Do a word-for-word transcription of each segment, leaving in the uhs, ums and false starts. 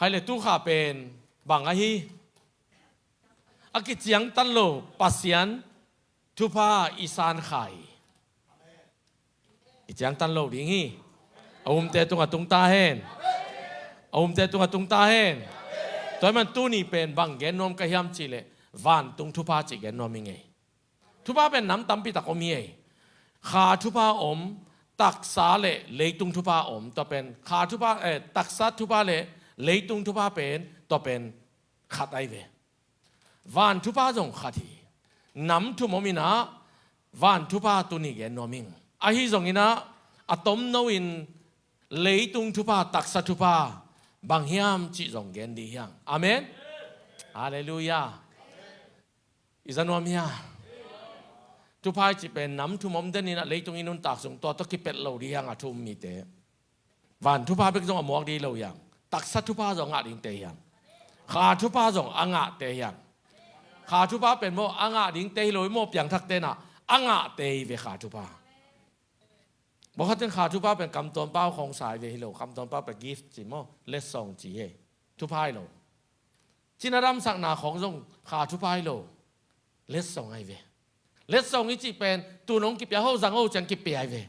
Hai le tu kha pen bang ahi? A kiciangtan lo Pasian thupha i san kha hi. I ciangtan lo ding hi. A umte tungah tung ta hen. A umte tungah tung ta hen. Tua hi man tuni pen bang gen nuam ka hiam cih leh vantung thupha cih gen nuam hi ngei. Thupha pen nam tampi tak om hi ei. Kha thupha om, taksa le leitung thupha om. Tua pen kha thupha, eh, taksa thupha le leitung thupha pen tua pen khat ahi ve. Van thupha zong khat hi. Nam thum om in ah van thupha tuni gen nuam ing. Ahi zongin ah a tomno in leitung thupha, taksa thupha bang hiam cih zong gen dih hiang. Amen. Halleluiah. I za nuam hia? Thupha i cih pen nam thum om den in ah leitung i nuntak sung tua tawh kipelh lo dih hiang a thu um mite. Van thupha bek zong a muak dih lo hiang. Taksa thupha zong a ngah dingte hiang. Kha thupha zong a ngahte hiang. Kha thupha pen maw a ngah dingte hi lo hi maw, piangthakte in ah a ngahte hi ve kha thupha. Bawkhatin kha thupha pen kamtuam pau khong sa hi ve hi lo. Kamtuam pau pen gift ci maw, letsong ci hi. Thupha hi lo. Cina damsakna khong zong kha thupha hi lo. Letsong ahi ve. Letsong i cih pen tu nong kipia ho zang ho ciang kipia ahi ve.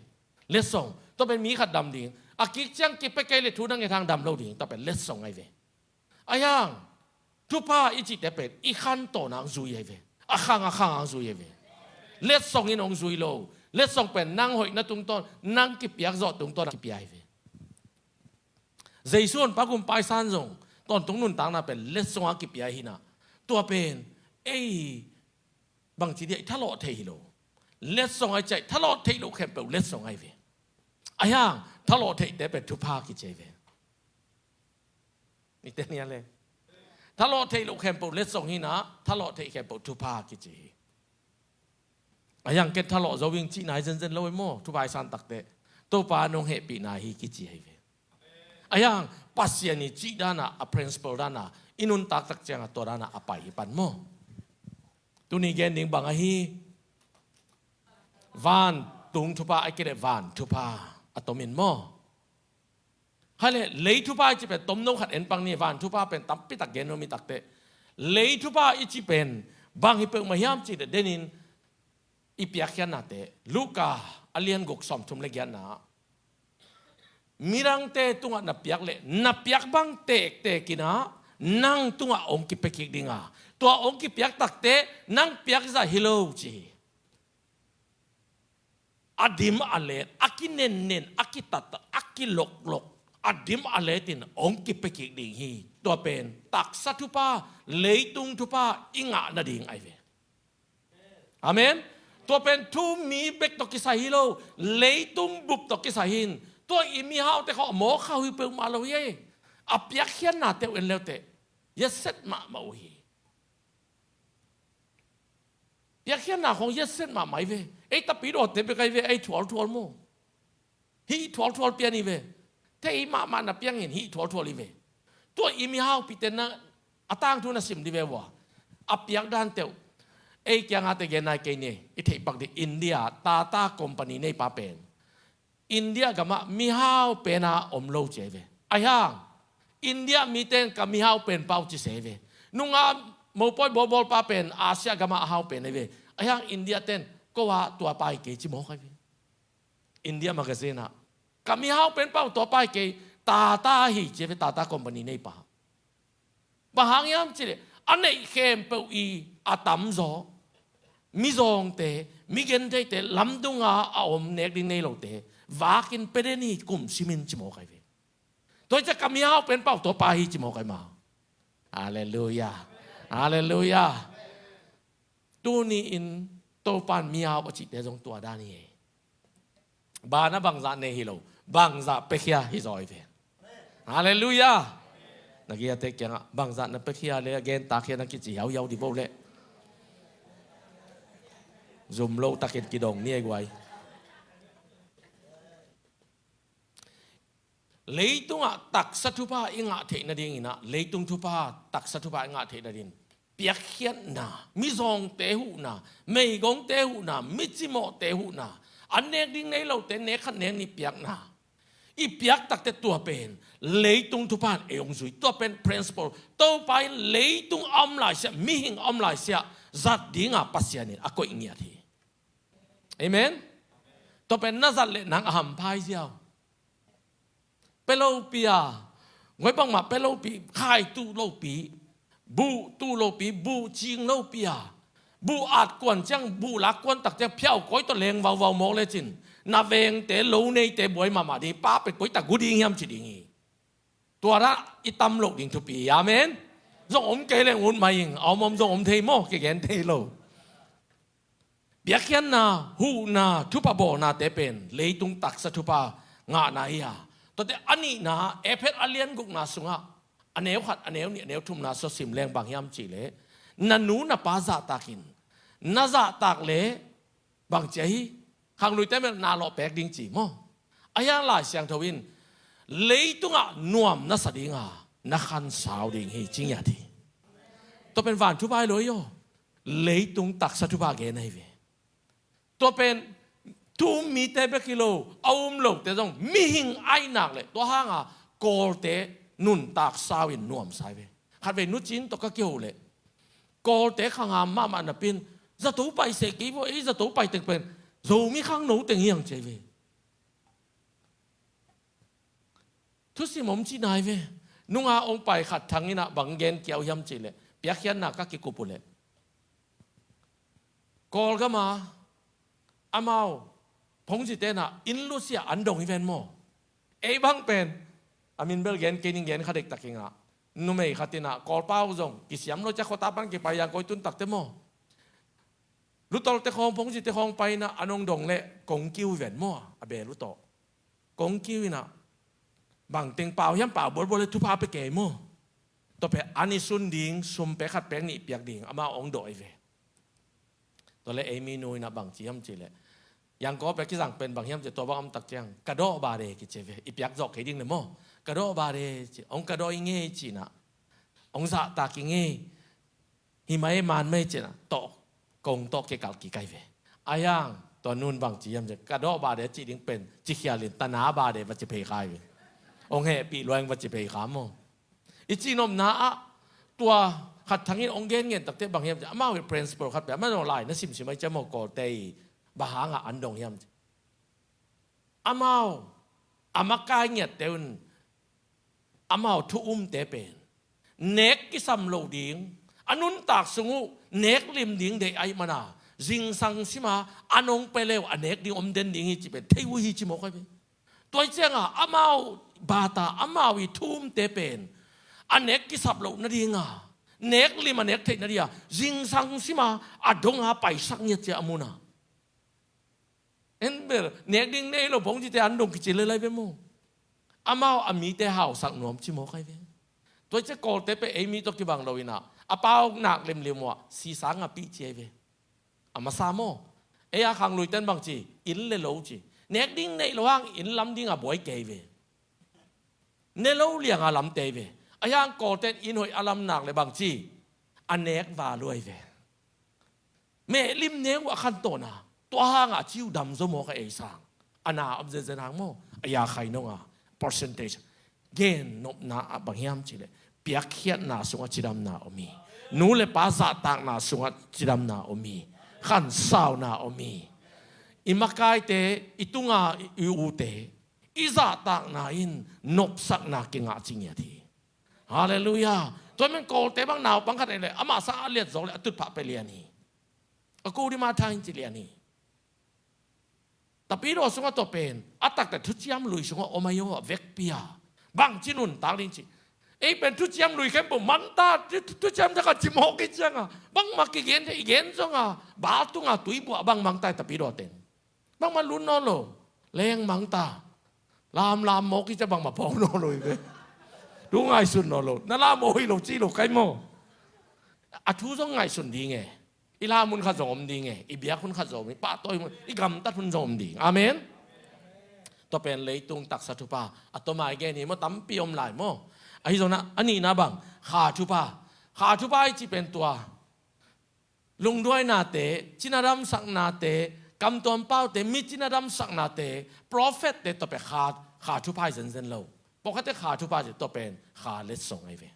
Letsong. Tua pen mi khat dam ding. A kik ciang kipia kei le thu nang et hang dam lo ding. Tua pen letsong ahi ve. Ahi hang thupha i cihte pen i khantawn hang zui ahi ve. A khang a khang hang zui ahi ve. Letsong in hong zui lo. Letsong pen nang hoihna tungtawn, nang kipiak zawh tungtawn a kipia ahi ve. Jesu honpa gumpa i san zong tawntung nuntakna pen letsong a kipia hi in ah. Tua pen ei bangci dia i thalawh theih hi lo. Letsong ahi ciah i thalawh theih loh khempeuh letsong ahi ve. Ahi hang thalawh theihte pen thupha kici ahi ve. Nite nia le. Thalawh theih loh khempeuh letsong hi in ah, thalawh theih khempeuh thupha kici hi. Ahi hang ken thalawh zo ing cihna hi zenzen lo hi maw, thupha i san takteh. Topa nong hehpihna hi kici ahi ve. Ahi hang Pasian i cih dan ah, a principle dan ah i nuntak tak ciang a tua dan ah a pai hi pan maw. Tuni gen ding bang ahi? Vantung thupha, a kile van thupha a tom in maw. Hai le lei thupha i cih pen tomno khat en pang ni, van thupha pen tampi tak gen nuam i takteh. Lei thupha i cih pen bang hi peuhmah hiam cih leh den in i piakkhiatnate, Luka a lian guk sawmthum le giatna ah, midangte tungah na piak leh na piak bang tektek in ah nang tungah hong kipia kik ding a, tua hong kipiak takteh nang piak zah hi lo ci hi. A dim a let, a kinennen, a kitattat, a kiloklok, a dim a let in hong kipia kik ding hi. Tua pen taksa thupha, leitung thupha i ngah nading ahi ve. Amen. Tua pen thu mi bek tawh kisai hi lo, leitung bup tawh kisai hi in. Tua i mihaute khawng a mawk kha uh hi peuhmah lo hi ei. A piakkhiatnate uh en leuteh i a set mahmah uh hi. Piakkhiatna khawng i a set mahmah hi ve. Ei tapidawte bek ahi ve, ei thualthual maw. Hih thualthual pian hi ve. Thei mahmah na piang in hih thualthual hi ve. Tua i mihaupihte na a tangthu na sim dih ve ua. A piak dante uh ei kiangah te gen nai kei ni. I theihpak dih India Tata company neipa pen India gamah mihau pena om lo ci ahi ve. Ahi hang India mite in ka mihau penpa uh ci se hi ve. Nungah mopawi bawlbawlpa pen Asia gamah a hau pen ahi ve. Ahi hang India ten ko ah tuapa hi kei ci mawk ahi ve. India magazine ah ka mihau penpa uh tuapa hi kei, Tata hi ci ahi ve, Tata company neipa. Bang hang hiam cih leh a neih khempeuh i a tamzaw mizawngte, migentheite, lamdunga a om nek ding nei lote vakin pia den hi, kum simin ci mawk ahi ve. Tua hi ciah ka mihau penpa uh tuapa hi ci mawk ahi ma. Halleluiah. Halleluiah. Tuni in Topan mihau a cihte zong tua dan hi. Bana bangzah nei hi lo, bangzah piakhia hi zaw hi ve. Halleluiah. Na giate kiangah bangzah na piakhia le a gen takhia na kici hiauhiau di vo leh zum lo takin kidong ni ei guai. Leitungah taksa thupha i ngah theih nadingin ah, leitung thupha, taksa thupha i ngah theih nadin piakkhiatna, mizawngte huhna, meigongte huhna, micimawhte huhna, an nek ding nei lote nek khat nek nih piakna, I piak takte tua pen leitung thupha in ei hong zui. Tua pen principle. Topa in leitung a om laisiah, mihing a om laisiah zat dinga Pasian in a koih ngiat hi. Amen. Tua pen na zat leh nang a hampha hi ziau. Pia lopi a, ngoi bangmah pia lopi, khai tuh lopi, buh tuh lopi, buh cing lopi a, buh at kuan ciang, buh lak kuan tak ciang phiau koi tawh leng vauvau mawk lecin, na vengte, lo neite buai mahmah ding, pa pen koi tak gu ding hiam ci ding hi. Tua dah i tam loh ding thupi hi. Amen. Zong om kei leng ut mai ing, a om om zong om thei maw, kigen thei lo. Biakhiatna, huhna, thupha bawlnate pen leitung taksa thupha ngahna hi a. Tuate a nihna, Efesa a lian gukna sungah a neu khat, a neu nih, a neu thumna sua sim leng bang hiam cihleh, na nu na pa zahtak in. Na zahtak leh bang ci ahi, khangluite mel na lawh pek ding ci maw. A hiang Lai Siangtho in leitungah nuam na sa dinga na khansau ding hi ci ngiat hi. Tua pen van thupha hi lo hi aw. Leitung taksa thupha gen ahi ve. Tua pen thu um mite bek hi lo, a um lote zong mihing aihnak le tua hanga Kawlte nuntak sau in nuamsa hi ve. Khatvei Nu Cin tawh ka kiho leh Kawlte khangam mahmah napi in zato pai seh kei vaw, ei zato pai teng pen Zomi khangno teng hiang ci ahi ve. Thusim om ci nai ve. Nunga ong pai khat thang inah bang gen kiau hiam cihleh, piakkhiatna ka kikup uhleh Kawlgama amau phongzi tenah inn lusia an dong hi ven maw. Ei bang pen a min bel gen kei ning, gen kha dektak ingah, numei khat inah Kawlpau zong kisiam lo cia khuata pan kipai yang koi tun takte maw. Lutawlte khawng, phongzite khawng pai inah an ong dong leh kong kiu hi ven maw, a bel lutawh. Kong kiu inah bang teng pau hiam, pau bualbual le thupha pe kei maw. Tua pe an i sun ding, sum pe khat pek nih piak ding, amau ong dawh ahi ve. Tua le ei minu inah bang ci hiam cihleh, yangkaw pe kizang pen bang hiam cih, tua bang om tak ciang ka dawh bade kici ve, i piak zawh kei ding le maw. Ka dawh bade ci, ong ka dawh i ngei cinah, ong zahtak i ngei. Hi mai man mai cinah tawh kong tawh kikal kikai ve. A hiang tua nun bang ci hiam cih, ka dawh bade cih ding pen cikhial in tana bade va ci phei kha hi ve. Ong hehpih luang va ci phei kha maw. I cihnopna ah tua khat thangin ong gen ngen takte bang hiam cih, amau hi principle khat pe, amau lai na simsim ai cia maw, Kawlte i bang hangah an dong hiam cih. Amau a makai ngiatte un amau thu umte pen nek kisam lo ding, a nuntak sung uh nek lim ding deih aih mana, zingsang sima a nong pe leu a nek ding om den ding hi ci pen thei uh hi ci mawk ahi ve. Tua hi cianga amau bata, amau i thu umte pen a nek kisap loh nadinga, nek lim a nek theih nadia zingsang sima a donga paisak ngiat cia a muna. En bel nek ding nei lo phongzite an dong kici lelai ve maw. Amau a mite hausak nuam ci mawk ahi ve. Tua hi cia Kawlte pe ei mi tawh kibang lo inah a pau nak limlim uh ah sisang a pih ci ahi ve. A masa maw. Ei a khangluiten bang ci, inn le lo ci. Nek ding neih lo hang inn lam dinga buai kei ve. Ne lo lianga lamte ahi ve. A hiang Kawlten inn hoih a lam nak le bang ci, a nek val uh ahi ve. Mehlim nek uh a khantawn a, tua hangah ci uh dam zaw mawk a ei sang. A na om zenzen hang maw, a ya khai nonga percentage. Gen nopna ah bang hiam cihleh, piakkhiatna sungah cidamna om hi. Nu le pa zahtakna sungah cidamna om hi. Khansauna om hi. I makaite, i tunga i, i ute, i zahtakna in nopsakna kingah ci ngiat hi. Halleluiah. Tua men Kawlte bang naupang khat ei leh amah sang a liat zawk leh a tutphah pe lian hi. A ko dima tha in ci lian hi. Tapidaw sungah tua pen a takte thuciam lui sungah om ahi aw, a vekpi a. Bangci nuntak ding ci. Ei pen thuciam lui khempeuh manta, thu-, thuciam takah ci mawk i cianga bangmah kigen, i gen zonga bal tunga tuibuah bang mangta i tapidaw ten. Bangmah lut nawn lo. Leng mangta. Lamlam mawk i cia bangmah phawk nawn lo hi ve. Thu ngaihsun nawn lo. Na lam aw hi lo ci lo kai maw. A thu zong ngaihsun ding e. I lam hun khat zong om ding e. I biak hun khat zong om, i pahtawi hun, i gamtat hun zong om ding. Amen. Tua pen leitung taksa thupha. A tawmai gen hi maw, tampi om lai maw. Ahi zongna a nihna bang, kha thupha. Kha thupha i ci pen tua lungduainate, cinadamsaknate, kamtuam paute, mi cinadamsaknate, profette tawh pia kha, Kha thupha hi zenzen lo. Pawlkhatte kha thupha cih tua pen kha letsong ahi ve.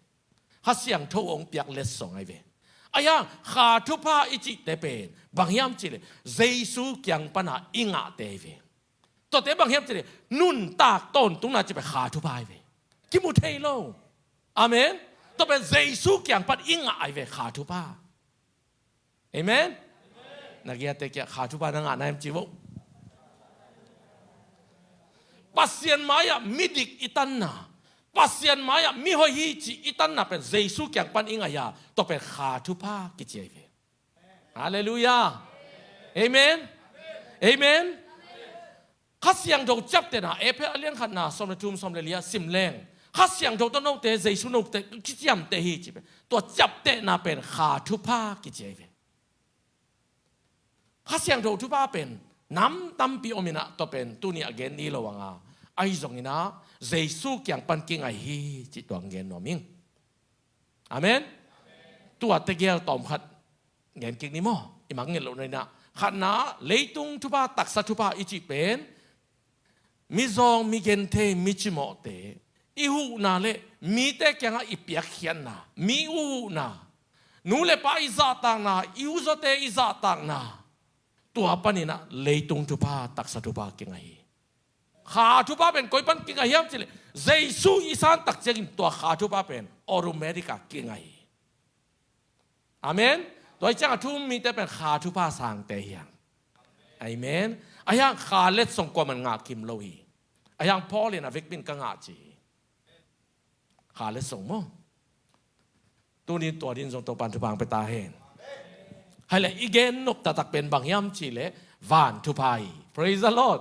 Kha Siangtho hong piak letsong ahi ve. Ahi hang kha thupha i cihte pen bang hiam cih leh Jesu kiang pana i ngahte ahi ve. Tuate bang hiam cih leh nuntak tawntungna cih pen kha thupha ahi ve. Kimu thei lo. Amen. Tua pen Jesu kiang pan i ngah ahi ve kha thupha. Amen. Na kiangte kiang kha thupha na ngah na hiam ci vo. Pasian mai-ah midik i tanna, Pasian mai-ah mihoih hi cih i tanna pen Jesu kiang pan i ngah hi a, tua pen kha thupha kici ahi ve. Halleluiah. Amen. Amen. Kha Siangtho ciaptehna, Efesa a lian khatna sawm le thum sawm le li ah sim leng, Kha Siangtho tawh note Jesu note kiciamteh hi ci pen, tua ciaptehna pen kha thupha kici ahi ve. Kha Siangtho thupha pen nam tampi om in ah, tua pen tuni a gen ni lo a nga, ahi zongin ah Jesu kiang pan kingai hi cih tua gen nuam ing. Amen. Tua tegel tawm khat gen kik ni maw. I mangngilh lohna in ah, khatna, leitung thupha, taksa thupha i cih pen mizawng, migenthei, micimawhte i huhna le mite kiangah i piakkhiatna, mi uh huhna, nu le pa i zahtakna, i uzawte i zahtakna, tua panin ah leitung thupha, taksa thupha kingai hi. Kha thupha pen koi pan kingai hiam cih leh Jesu i san tak ciangin tua kha thupha pen automatic ah kingai hi. Amen. Tua hi ciangah thu um mite pen kha thupha sangte hi hang. Amen. Ahi hang kha letsong kuaman ngah kim lo hi. Ahi hang Paul in a vekpi in ka ngah ci hi. Kha letsong maw. Tuni tua din zong Topa'n thupha hong pia ta hen. Hai le i gen nop taktak pen bang hiam cih leh van thupha hi. Praise the Lord.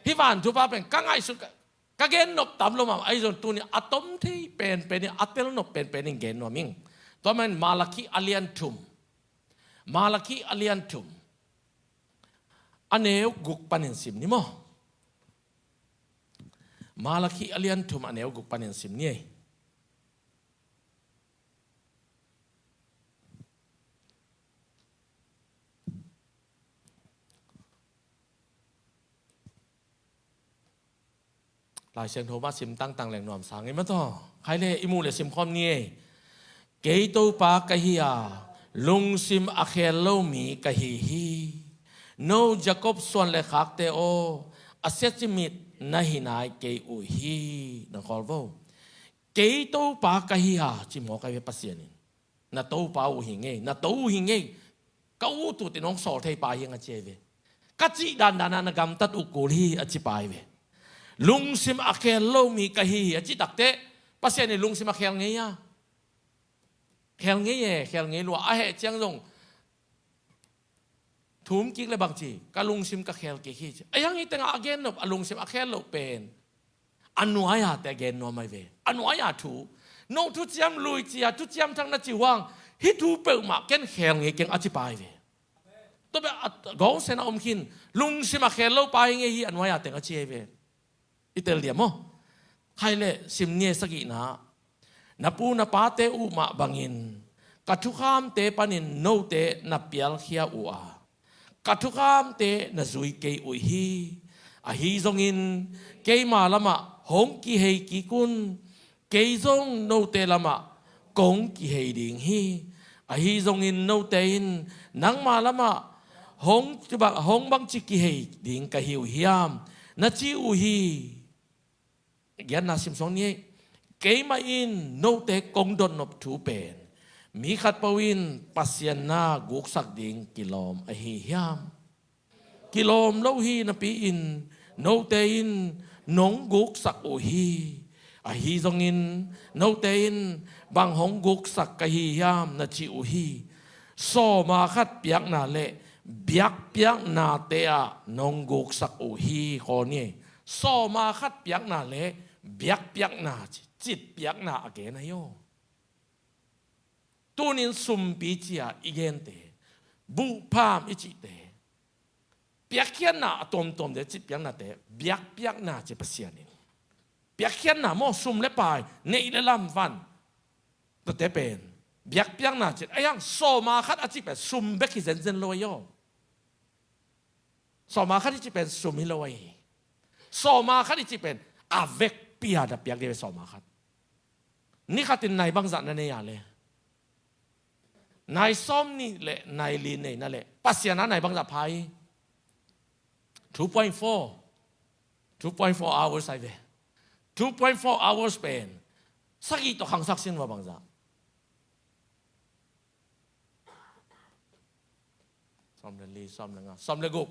Hih van thupha pen ka ngaihsut ka, ka gen nop tam lo mah, ahi zong tuni a tom thei penpen in, a tel nop penpen in gen nuam ing. Tua man Malakhi a lian thum. Malakhi a lian thum. A neu guk panin sim ni maw. Malakhi a lian thum a neu guk panin sim ni ei. Lai Siangtho mah sim tangtang leng nuamsa ngei mah taw. Khai le i muh le sim khawm ni ei. Kei Topa ka hi a, lungsim a khel lo mi ka hi hi. No Jacob suan le khakte aw, a sia cimit na hi nai kei uh hi. Nang khawl vo. Kei Topa ka hi a, ci mawk ahi ve Pasian in. Na Topa uh hi ngei, na To uh hi ngei. Ka ut uh teh nong sawl thei pa hi ing a ci ahi ve. Ka cih dandan a na gamtat uh kul hi a ci pa ahi ve. Lungsim a khel lo mi ka hi hi a cih takteh Pasian in lungsim a khel ngei a. Khel ngei e, khel ngei lua a heh ciang zong thum kik le bang ci, ka lungsim ka khel kik hi ci. A hiang hi tengah a gen nop a lungsim a khel loh pen a nuai-a teh a gen nuam ahi ve. A nuai-a thu, no thuciam lui cia, thuciam thak na ci huang, hih thu peuhmah ken khel ngei keng a ci pa ahi ve. Tua beh a gawngsen a om khin, lungsim a khel lo pa hi ngei hi a nuai-a teng a ci ahi ve. I tel diam aw. Khai le sim ni ei sagihna. Na pu na pate uh mah bangin ka thukhamte panin note na pialkhia uh a, ka thukhamte na zui kei uh hi. Ahi zongin keima lamah hong kihei kik un. Kei zong note lamah kong kihei ding hi. Ahi zongin note in nangma lamah hong, hong bangci kihei ding ka hi uh hiam na ci uh hi. Giatna simsong ni ei. Keimah in note kong dotnop thu pen mi khatpeuh in Pasian na guksak ding kilawm ahi hiam? Kilawm lo hi napi-in note in nong guksak uh hi. Ahi zongin note in bang hong guksak ka hi hiam na ci uh hi. Sawma khat piakna le biakpiaknate ah nong guksak uh hi. Khawl ni ei. Sawma khat piakna le biakpiakna ci, citpiakna a gen ahi aw. Tunin sumpi cia i gente, buhpham i cihte, piakkhiatna a tuamtuamte, citpiaknate, biakpiakna ci Pasian in. Piakkhiatna maw, sum le pai, neih le lam van, tuate pen biakpiakna ci. A hiang sawma khat a cih pen sum bek hi zenzen lo ahi aw. Sawma khat i cih pen sum hi lo ahi. Sawma khat i cih pen A vekpi-a na piak ding ve sawm a khat. Ni khatin nai bangzah na nei a le? Nai sawm nih le nai li nei na le, Pasian a nai bangzah pha hi. Two point four. Two point four hours ai ve. Two point four hours pen sagih tawh khangsak sin va bangzah. Sawm le li, sawm le nga, sawm le guk.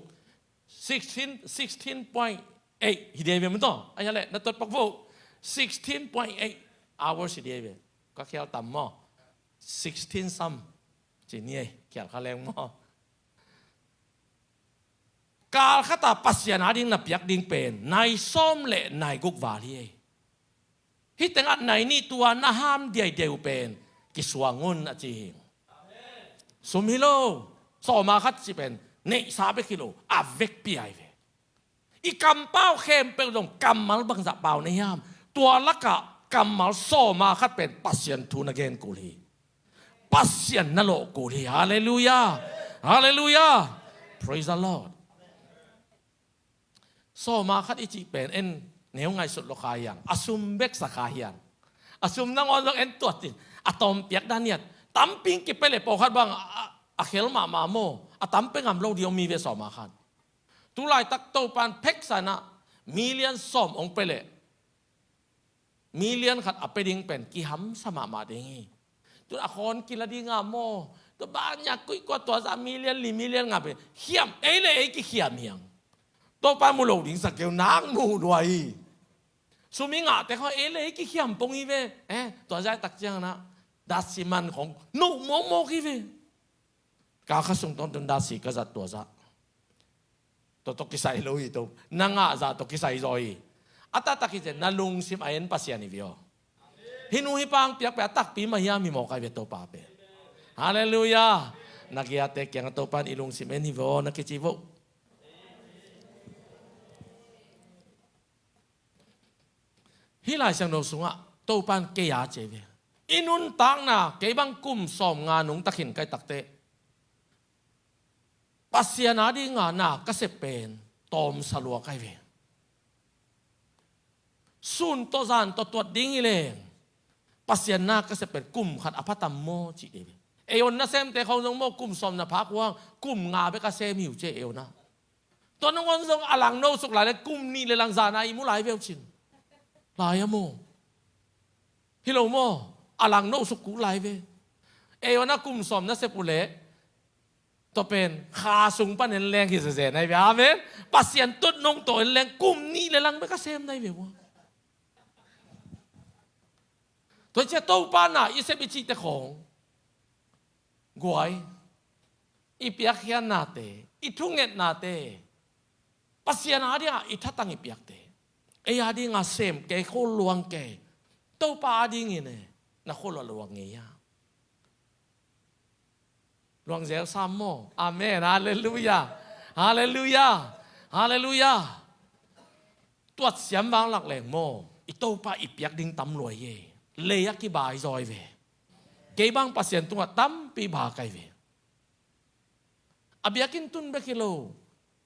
Sixteen, sixteen point eight hi dei ve maw taw. Ai hale, na tot pak vo. Sixteen point eight hours hi dei ve. Ka khial tam maw? Sixteen sam. Ci ni ei, khial kha leng maw? Kal khata Pasian a ding na piak ding pen nai sawm le nai guk val hi ei. Hih tengah nai nih tua na ham diaidiai uh pen kisuang un a ci hi. Sum hi lo. Sawm a khat ci pen neihsa bek hi lo, a vekpi ai ve. I kampau khempeuh zong kammal bangzah pau na hiam? Tua lakah kammal sawm a khat pen Pasian thu na gen kul hi. Pasian na lawh kul hi. Halleluiah. Halleluiah. Praise the Lord. Sawm a khat i cih pen en neu ngaihsut lo kha hiang, a sum bek sa kha hiang. A sum nangawn zong en tuat in, a tawm piak dan hiat. Tampi in kipia le pawlkhat bang a, a, a khel mahmah maw? A tam pia ngam lo ding om hi ve sawm a khat. Tulaitak Topan pheksa in ah million sawm hong pia le million khat a pia ding pen kihamsa mahmah ding hi. Tun a khawn kila ding a maw? Tua banyak kuih kua tua zah million li million nga pen khiam, ei le ei kikhiam hiang. Topa mu lo ding sa keu, nang mu lua hi. Sum i ngahte khawng ei le ei kikhiam pong hi ve. Eh, tua zah tak ciang na datsi man khawng nuh mawkmawk hi ve. Ka kha sung tawntung datsi ka zat tua zah. Tua tawh kisai lo hi to. Na ngah zah tawh kisai zaw hi. A taktak hi ciah na lungsim a en Pasian hi ve aw. Hih nu hih pa hong piak pen a takpi mah hiam hi mawk ai ve Topa pen. Halleluiah. Na giate kiangah Topa in i lungsim en hi ve aw na kici vo. Hih Lai Siangtho sungah Topa in kei a ci ve. I nuntakna kei bang kum sawmnga nungta khin ka hih takteh Pasian a dinga na ka sep pen tawmsa lua ka hi ve. Sun tawh zan tawh tuat ding hi leng Pasian na ka sep pen kum khat a pha tam maw cih dei ve. Ei awn nasemte khawng zong maw kum sawm na phak uh hang kum nga bek a sem hi uh ci ei awn ah. Tua nangawn zong a langno suk lai le kum nih le lang zan a i mu lai ve uh cin. Lai a maw? Hi lo maw? A langno suk kul lai ve. Ei awn ah kum sawm na sep uh leh tua pen kha sung pan en leng hi zezen ai ve. Amen. Pasian tut nung tawh en leng kum nih le lang bek a sem nai ve uh. Tua ciah Topa na i sep i cihte khawng guai, i piakkhiatnate, i thungetnate, Pasian a dingah i thatang i piakte, ei a dinga sem kei, khol luang kei, Topa a dingin e na khol a luang ngei a. Luangzel sam maw? Amen. Halleluiah. Halleluiah. Halleluiah. Tuat siam vanglak leng maw? I Topa i piak ding tam lua hi e. Lei a kibai zaw ai ve. Kei bang Pasian tungah tampi ba kai ve. A biakinn tun bek hi lo.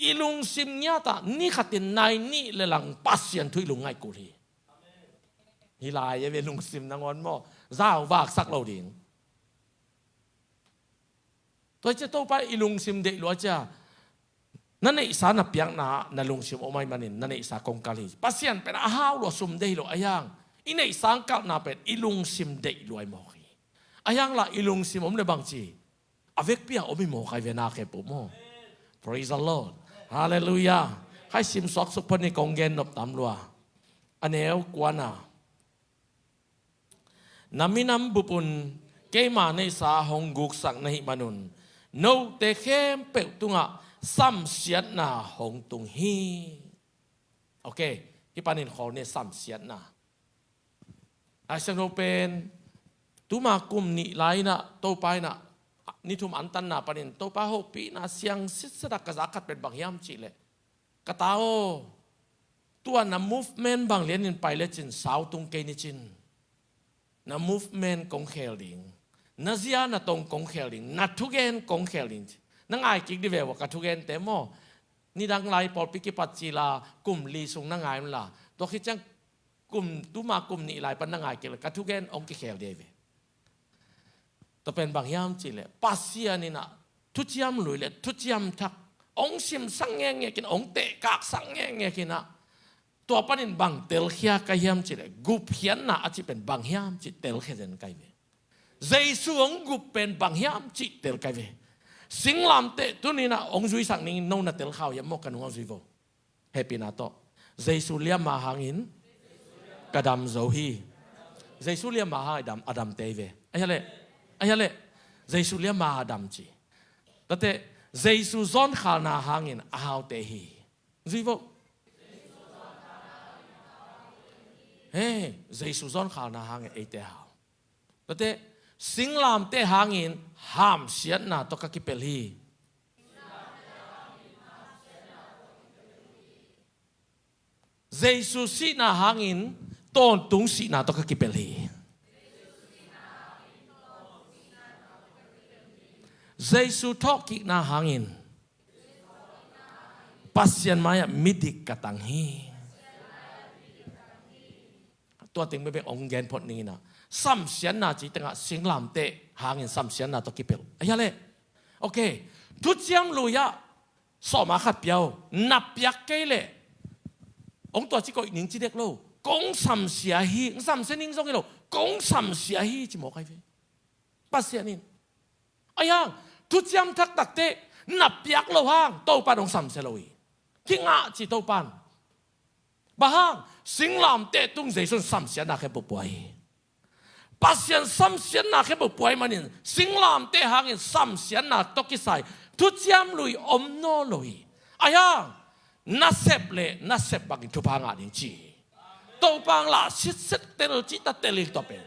I lungsim ngiatah ni khatin nai nih le lang Pasian thu i lungngaih kul hi. Hi lai e ve lungsim nangawn maw? Zau vaksak lo ding. Tua ciah Topa i lungsim deih lua ciah na neihsa na piakna na lungsim om ai manin na neihsa kong kal hi. Pasian pen a hau lua sum deih hi lo a hiang. I neihsa kalhna pen i lungsim deih lua i mawk hi. A hiang lah i lungsim om le bangci a vekpi a om i mawk ai ve na khe pum aw. Praise the Lord. Halleluiah. Khai sim suak suk phan i kong gen nop tam lua. A neu kuana. Na minam bup un keima neihsa hong guksak na hih manun note khempeuh tungah samsiatna hong tung hi. Ok, hih panin khawl ni samsiatna. Ai siangtho pen tuma kum nih lai inah Topa inah ni thum antanna panin Topa hopihna siang sitsatak ka za khat pen bang hiam cihleh, ka ta aw, tua na movement bang lianin pai lecin sau tung kei nicin. Na movement kong khel ding, na zia na tong kong khel ding, na thugen kong khel ding. Na ngai kik di ve ua ka thugente maw? Nidang lai pawlpi kipat cila kum li sung na ngai unla tua khit ciang Kum, tuma kum nih lai pan na ngai kei le ka thugen hong kikhel dei ve. Tua pen bang hiam cih leh Pasian in ah thuciam lui le thuciam thak hong simsak ngekngek in, hong tehkaksak ngekngek in ah, tua panin bang telkhia ka hiam cih leh gupkhiatna a cih pen bang hiam cih telkhia zen ka hi ve. Jesu hong gup pen bang hiam cih tel ka hi ve. Singlamteh tuni in ah hong zuisak ning, no na telkha uh hiam maw? Ka nung hong zui vo. Hehpihna tawh, Jesu liamma hangin ka dam zo hi. Jesu liamma hang a dam, a damte hi ve. A hia leh, a hia leh, Jesu liamma a dam ci. Tate, Jesu zawnkhalna hangin a haute hi. Zui vo. He, Jesu zawnkhalna hangin eite hau. Tate, singlamteh hangin hamsiatna tawh ka kipelh hi. Jesu sihna hangin tawntung sihna tawh ka kipelh hi. Jesu thawhkikna hangin Pasian mai-ah midik ka tang hi. Tua teng bekbek hong gen phot ning in ah, samsiatna ci tengah singlamteh hangin samsiatna tawh kipelh. A hia leh. Ok. Thuciam lui-ah sawma khat pia uh, na piak kei leh, hong tua ci koih ning ci dek lo. Kong samsia hi, samsia ning zong hi lo. Kong samsia hi ci mawk ahi ve. Pasian in. A hang, thuciam thaktakte na piak loh hang Topan hong samsia lo hi. Kingah ci Topan. Bang hang, singlamteh tung Jesu in samsiatna khempeuh pua hi. Pasian samsiatna khempeuh pua ahih manin singlamteh hangin samsiatna tawh kisai thuciam lui om nawn lo hi. A hang, nasep le nasep bangin thupha ngah ding ci hi. Topan lah sitset tel cihta tel in tua pen.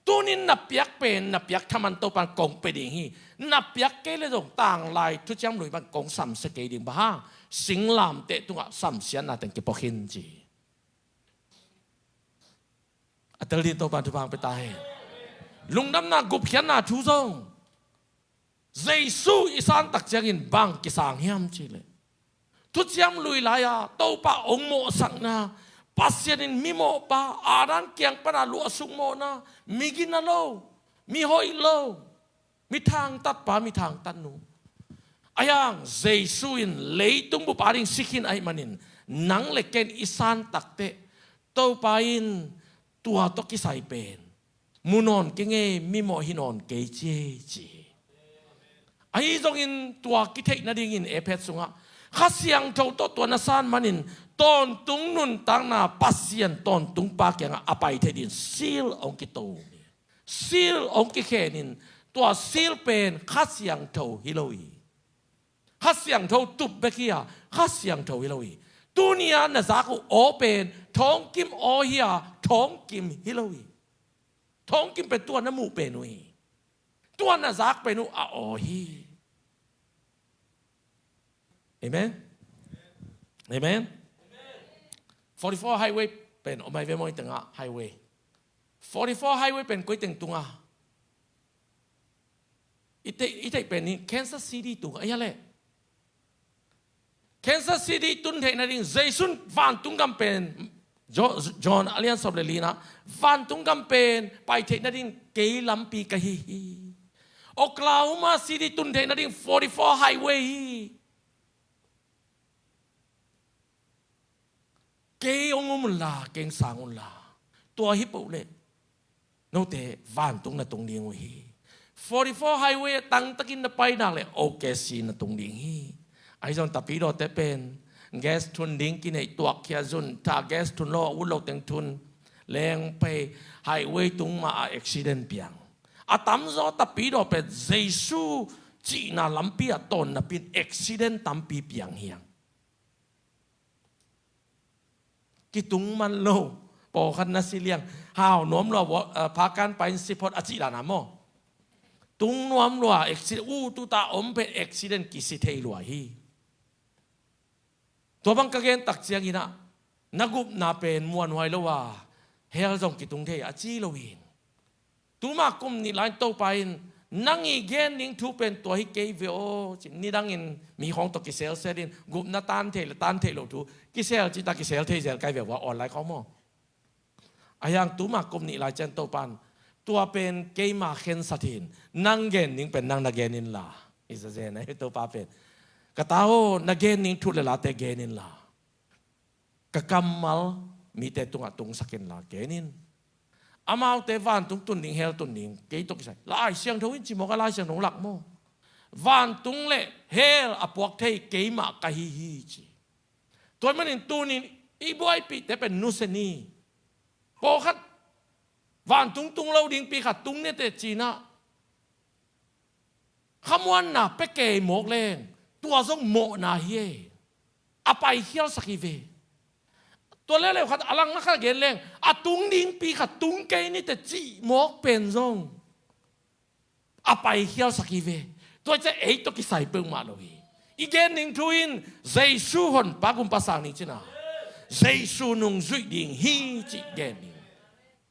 Tunin na piak pen, na piak thaman Topan kong pia ding hi. Na piak kei le zong tanglai thuciam lui pan kong samsia kei ding, bang hang, singlamteh tungah samsiatna teng kipuak hi ci hi. A tel ding Topan thupha pia ta hi. Lungdamna gupkhiatna thu zong Jesu i santak ciangin bang kisang hiam cih leh, thuciam lui lai-a Topa hong mawhsakna, Pasian in mimawhpa, Adam kiang pana luahsuk mawhna, mi gina lo, mi hoih lo, mi thangtatpa, mi thangtatnu. A hang, Jesu in leitung bup ading si khin ahih manin, nang le ken i santak teh Topa in tua tawh kisai pen mu nawn kei ing ei, mimawh hi nawn kei ci ei ci hi. Ahi zongin tua kitheih nadingin Efesa sungah Kha Siangtho tawh tua na san manin tawntung nuntakna Pasian tawntungpa kiangah a pai theih dingin seal hong kito hi. Seal hong kikhenin tua seal pen Kha Siangtho hi lo hi. Kha Siangtho tup bek hi a, Kha Siangtho hi lo hi. Tuni-a na zak uh aw pen thawngkim aw hi a, thawngkim hi lo hi. Thawngkim pen tua na muh pen uh hi. Tua na zak pen uh a aw hi. Amen. Amen. Forty-four highway pen om ahi ve maw, i tengah highway. Forty-four highway pen koi teng tunga? I theih, i theih pen in Kansas City tung ahi a leh. Kansas City tun theih nading Jesu in vantung gam pen, Jo-, John a lian sawm le lina, vantung gam pen pai theih nading kei lampi ka hi hi. Oklahoma City tun theih nading forty-four highway hi. Kei hong um unla, kei hong sang unla. Tua hi peuh leh note vantung na tung ding uh hi. Forty-four highway a tangtakin na pai nak leh O K C na tung ding hi. Ahi zong tapidawte pen gas thun ding kineih tuak khia zun, tha gas thun lo a ut lo teng thun leng pei, highway tung mah a accident piang. A tamzaw tapidaw pen Jesu cihna lampi ah tawn napi in accident tampi piang hi hang. Kitung man lo, pawlkhat na si liang, hau nuam lua, wa-, eh, phakan pai in si phot a cih dan a maw. Tung nuam lua, accident, u tuta om pen accident kisi thei lua hi. Tua bang ka gen tak ciangin ah, na gupna pen muanhuai lo a, hell zong kitung thei a ci lo in. Tuma kum nih lai-in Topa in, nang i gen ding thu pen tua hi kei ve aw, ci, nidangin mi khawng tawh kiselsel in, gupna tan thei le tan theih loh thu kisel cihta kisel thei zel kai ve ua online khawng maw. Ahi hang tuma kum nih lai ciang Topa'n, tua pen keima khensat hi in, nang gen ding pen nang na gen inla. Hi zazen ahi Topa pen. Ka ta aw, na gen ding thu le late gen inla. Ka kammal mite tungah tungsak inla gen in. Amaute vantung tun ding, hell tun ding, kei tawh kisai. Lai Siangtho in ci mawk a, Lai Siangtho lak maw. Vantung le hell a puak thei keimah ka hi hi ci. Tua ahih manin tunin i buaipihte pen nusia ni. Pawlkhat vantung tung lo dingpi khat tung ni teh ci-in ah, khamuanna pia kei mawk leng, tua zong mawhna hi e. A paikhialsak hi ve. Tua leuleu khat a langna khat a gen leng, a tung dingpi khat tung kei ni teh cih mawk pen zong a paikhialsak hi ve. Tua ciang ei tawh kisai peuhmah lo hi. I gen ding thu in Jesu Honpa Gumpa sang ni ci-in ah, Jesu nungzuih ding hi cih gen ding.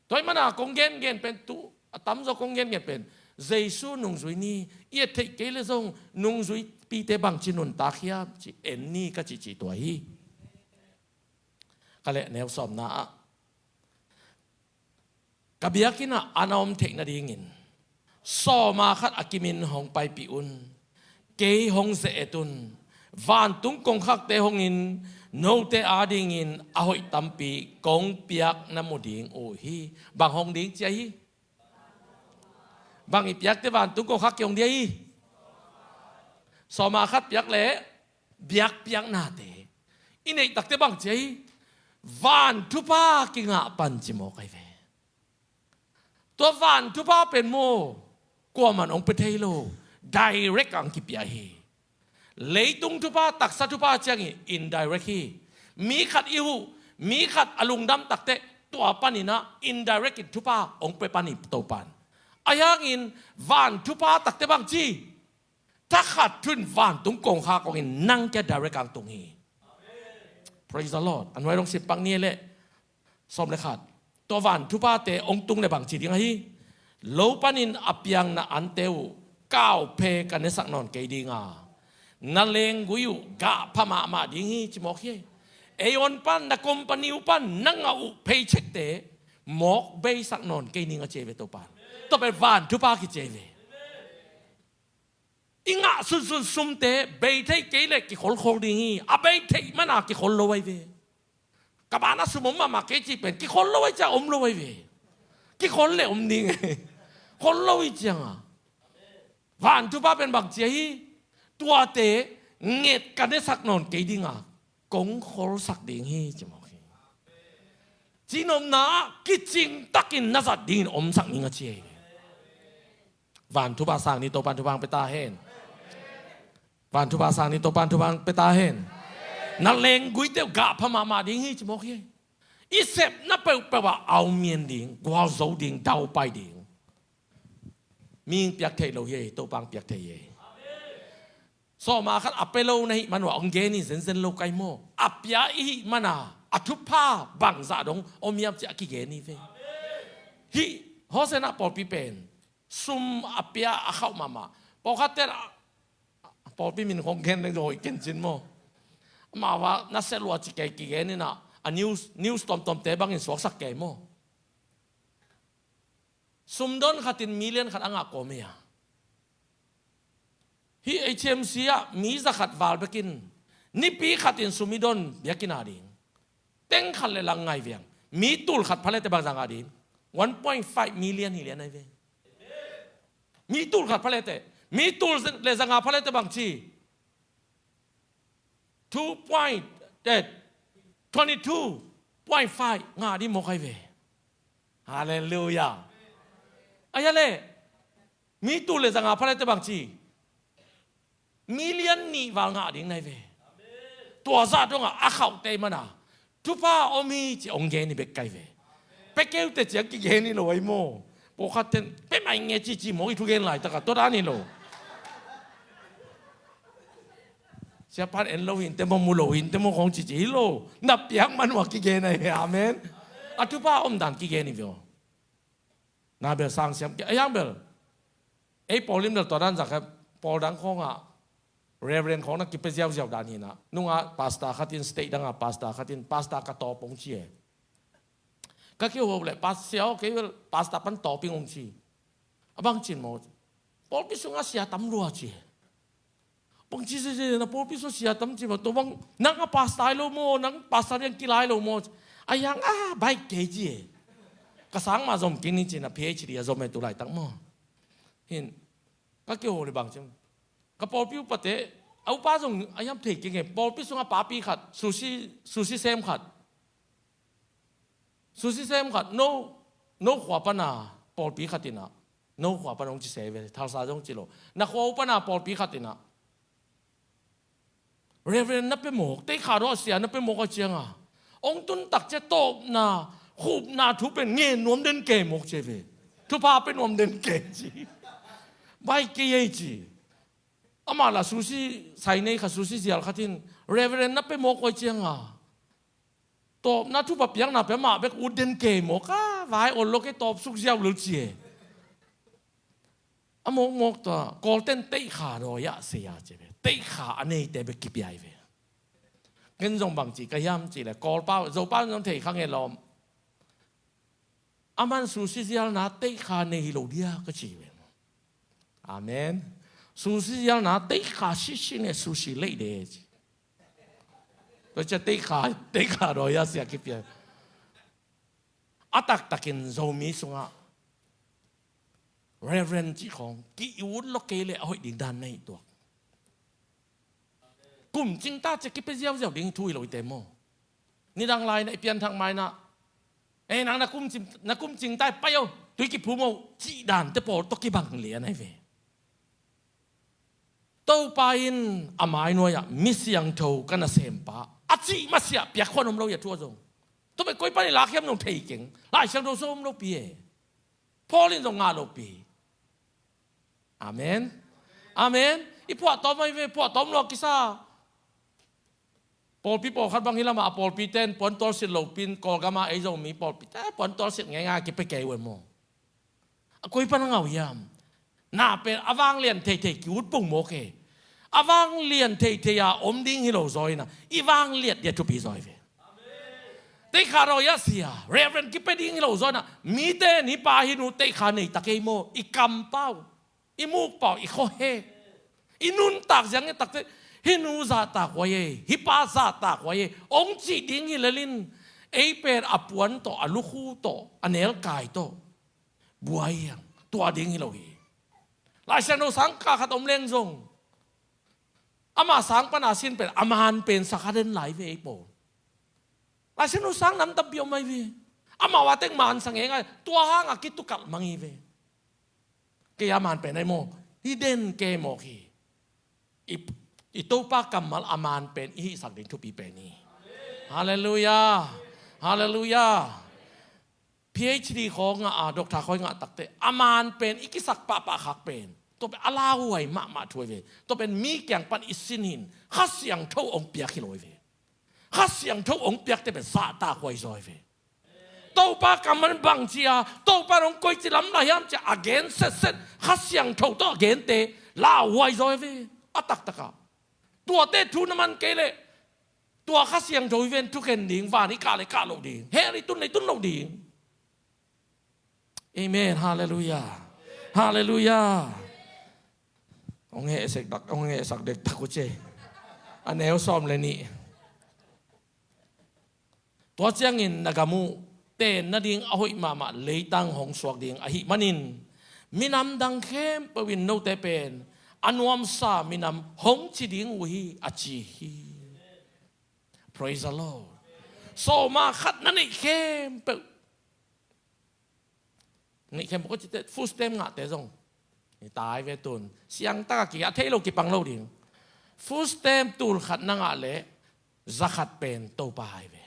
Tua ahih manin ah kong gengen pen tu, a tamzaw kong gengen pen, Jesu nungzui ni. I et theih kei leh zong nungzuipite bangci nuntak hiam cih en ni ka cihcih tua hi. Ka leh neu sawmna ah, ka biakinn ah a na om theih nadingin sawma khat a kimin hong paipih un. Kei hong ze-et un. Vantung kongkhakte hongin note adingin a hoih tampi kong piak na mu ding uh hi. Bang hong ding ci ahi? Bang i piakte vantung kongkhak kihong ding ahi? Sawma khat piak leh biakpiaknate. I neih takte bang ci ahi? Van thupha kingah pan ci mawk ahi ve. Tua van thupha pen maw, kuaman hong pia thei lo, direct ang kipia hi. Leitung thupha, taksa thupha ciangin indirect hi. Mi khat i huh, mi khat a lungdam takteh, tua panin ah indirect in thupha hong pia pan hi Topa'n. Ahi hangin van thupha takte bang ci? Thakhat thu in vantung kongkhak hongin nang kiang direct ang tung hi. Praise the Lord. A nuai dong sim pak ni leh, sawm le khat. Tua van thuphate hong tung leh bang ci ding ahi? Lo panin a piangna ante uh kauphe ka nesak nawn kei ding a, na lenggui uh gahpha mahmah ding hi ci mawk hi. Ei on pan, na company uh pan na ngah uh paycheckte mawk beisak nawn kei ning a ci hi ve Topa'n. Tua pen van thupha kici hi ve. I ngah sunsun sumte bei thei kei leh kikholkhol ding hi. A bei theih mana kikhol lo ahi ve. Ka banah sum om mahmah kei cih pen kikhol lo ahi ciang om lo ahi ve. Kikhol leh om ding e. Khol lo hi cianga, van thupha pen bang ci ahi? Tuate nget ka nesak nawn kei dinga kong kholsak ding hi ci mawk hi. Cinopna ah kicingtakin na zat dingin omsak ning a ci hi. Van thupha sang ni, Topa'n thupha hong pia ta hen. Van thupha sang ni, Topa'n thupha hong pia ta hen. Na lengguite uh gahpha mahmah ding hi ci mawk hi. I sepna peuhpeuh ah aumien ding, gualzo ding, daupai ding. Mi in piak theih lo hi, Topa'n piak thei hi. Sawma khat a pia lo na hih man uh a hong gen hi zenzen lo kai maw. A pia i hih mana a thupha bangzah dong om hiam cih a kigen hi ve. Hih Hosanna pawlpi pen sum a pia a khauh mahmah. Pawlkhatte in a, pawlpi min khong gen deng hoih kencin maw. Amau a nasia lua ci kei kigen in a, a news, news tuamtuamte bangin suaksak kei maw. Sumdon khatin million khat a ngah kawm hi a. Hih H M C ah mi za khat val bekin nipi khatin sum i don biakinn a ding. Teng khat le lang ngai viang. Mi tul khat pha le te bang za ngah ding? One point five million hi lian ahi ve. Mi tul khat pha le te. Mi tul le za nga pha le te bang ci? Two point, eh, twenty two point five ngah ding mawk ahi ve. Halleluiah. Ahi a le, mi tul le za nga pha le te bang ci? Million nih val ngah ding na hi ve. Tua zah dongah a khauhte mana thupha om hi ci hong gen hi bek kai ve. Pia kei uh te ci a kigen hi lo ahi maw. Pawlkhat ten pia mai nge ci ci mawk hi, thugen laitakah tua dan hi lo. Siapa'n en lo hi inteh maw, mu lo hi inteh maw khong ci ci hi lo. Na piak man uh a kigen ahi ve. Amen. A thupha om dan kigen hi ve aw. Na bel sang siam kei, a yang bel. Ei pawl in bel tua dan zak he, pawl dang khawngah Reverend khawng na kipia ziauziau dan hi na. Nungah pastor khat in, state dangah pastor khat in, pastor ka tawp hong ci e. Ka kiho le, "Pas-, sia aw, kei bel pastor pan tawping ung," ci. "A bang cin maw?" "Pawlpi sungah sia tam lua," ci. "Bang ci sia, na pawlpi sungah sia tam ci maw? Tua bang nang a pastor hi lo maw, nang pastor lian kilai lo maw?" "A hiang a baik kei," ci e. "Ka sang mah zom kik ni," ci-in a P H D a zom e tu laitak maw. Hin, ka kiho le bang ci, ka pawlpi upate, a upa zong a hiam thei kik e, pawlpi sungah papi khat, sushi, sushi sem khat. Sushi sem khat, no, no khua pana pawlpi khat in ah, no khua pana hong ci se ve, Tulsa zong ci lo. Na khua uh pana pawlpi khat in ah, "Reverend na pia mawk, Teikha Daw a sia na pia mawk a ciang a, hong tun tak ciang tawpna, khupna thu pen ngen nuam den kei mawk," ci ve. "Thupha pia nuam den kei," ci. "Baik kei ei," ci. Amah la sushi sai nei khat, sushi zial khat in, "Reverend na pia mawk a ciang a, tawpna thupha piakna pen amah bek ut den kei mawk a, vai ol lo kei tawp suk ziau lul," ci e. A mawkmawk tua Kawlten Teikha Daw a sia ci ve. Teikha a neite bek kipia hi ve. Ken zong bang ci ka hiam cih le, Kawlpa, Zopa zong thei kha nge lawm. "Aman sushi zialna Teikha nei hi lo dia," ka ci ve. Amen. "Sushi zialna Teikha sisi ne sushi lei de," ci. Tua ciang Teikha, Teikha Daw a sia kipia. A taktakin Zomi sungah Reverend cih khawng ki-ut lo kei le a hoih ding dan na hi tuak. Kum cing ta ciang kipia ziauziau ding thu hi lo hi te maw. Nidang lai na i pianthak mai na, "Ei, nang na kum cing, na kum cing ta hi, pai o, tui kiphum o," cih dante pawl tawh kibang lian ahi ve. Topa in a mai nuai-ah mi siangtho ka nasempa a cih masiah piak khuan om lo hi a thu ah zong. Tua pen koi pan i lak hiam zong thei keng. Lai Siangtho sung om lopi e. Paul in zong ngah lopi. Amen. Amen. I phuahtawm ahi ve, phuahtawm lua kisa. Pawlpi pawlkhat bang hi lamah a pawlpi ten puantual sit lopin, Kawlgama ei Zomi pawlpi te puantual sit ngeingai kipia kei uh e maw. A koi pan a ngah uh hiam? Na pen a vanglian theithei ki-ut pong mawk e. A vanglian theithei a om ding hi lo zaw in a, i vangliat dia thupi zaw hi ve. Teikha Daw a sia, Reverend kipia ding hi lo zaw in a, mite in hih pa hih nu Teikha nei ta kei maw, i kampau, i mukpau, i khuahek, i nuntak ziang e takte, "Hih nu zahtak huai e, hih pa zahtak huai e," hong cih ding hi lel in, ei pen a puan tawh, a lukhu tawh, a nelkai tawh buai hiang, tua ding hi lo hi. Lai Siangtho sang kah khat om leng zong, amah sang pana sin pen a man pen sa kha den lai ve ei pawl. Lai Siangtho sang nam tampi om ahi ve. Amah uh a teng man sa ngeingai, tua hangah kitukalh mang hi ve. Kei a man pen ahi maw, hi den kei mawk hi. I, i Topa kammal a man pen i hihsak ding thupi pen hi. Halleluiah. Halleluiah. P H D khawng ngah a, doctor khawng ngah takte, a man pen i kisak pahpah khak pen, tua pen a lauhuai mahmah thu ahi ve. Tua pen mi kiang pan i sin hi in, Kha Siangtho hong piak hi lo ahi ve. Kha Siangtho hong piakte pen zahtak huai zaw ahi ve. Topa kammal bang ci a, Topa hong koici lam la hiam ci a, a gen setset, Kha Siangtho tawh a gente lauhuai zaw ahi ve. A taktakah tuate thu na man kei leh, tua Kha Siangtho i ven thukhen ding, van i kah le kah loh ding, hell i tun le i tun loh ding. Amen. Halleluiah. Halleluiah. Hong hehsak dek, hong hehsak dektak uh ci. A neu sawm le nih. Tua ciangin na gam uh tenna ding a hoih mahmah leitang hong suak ding ahih manin, minam dang khempeuh in note pen a nuamsa minam hong ci ding uh hi, a ci hi. Praise the Lord. Sawma khat na neih khempeuh, neih khempeuh ko cite, food stamp ngahte zong, i tai ve tun, siangtak a ki, a thei lo kipang lo ding. Food stamp tul khat na ngah leh, za khat pen Topa ahi ve.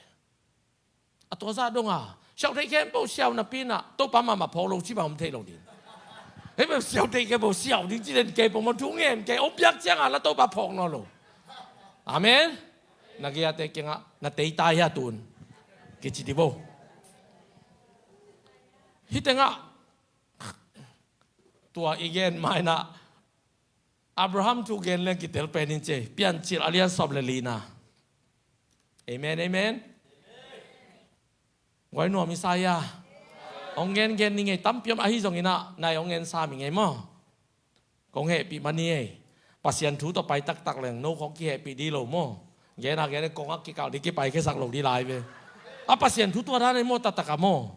A tua zah dong a, siau thei khempeuh siau napi in ah, Topa mahmah phawk lo ci bang om thei lo ding. Hei bang siau thei khempeuh siau ding ci den kei pong maw, thu ngen kei, hong piak ciang a la Topa phawk nawn lo. Amen. Na gei a te kiangah, na tei ta hia tun, kici di bo. Hih tengah, tua i gen ma in ah, Abraham thu gen leng kitel pen in ci, Piancil a lian sawm le lina. Amen, amen. Guai nuam i sa ia. Hong gengen ni ngei tampi om ahi zongin ah nai hong gen sa mi ngei maw. Kong hehpih mani ei. Pasian thu tawh pai taktak leng no khong kihehpih di lo maw. Gen a gen kong a kikal di kipai khesak lo di lai ve. A Pasian thu tua dan ei maw taktak a maw.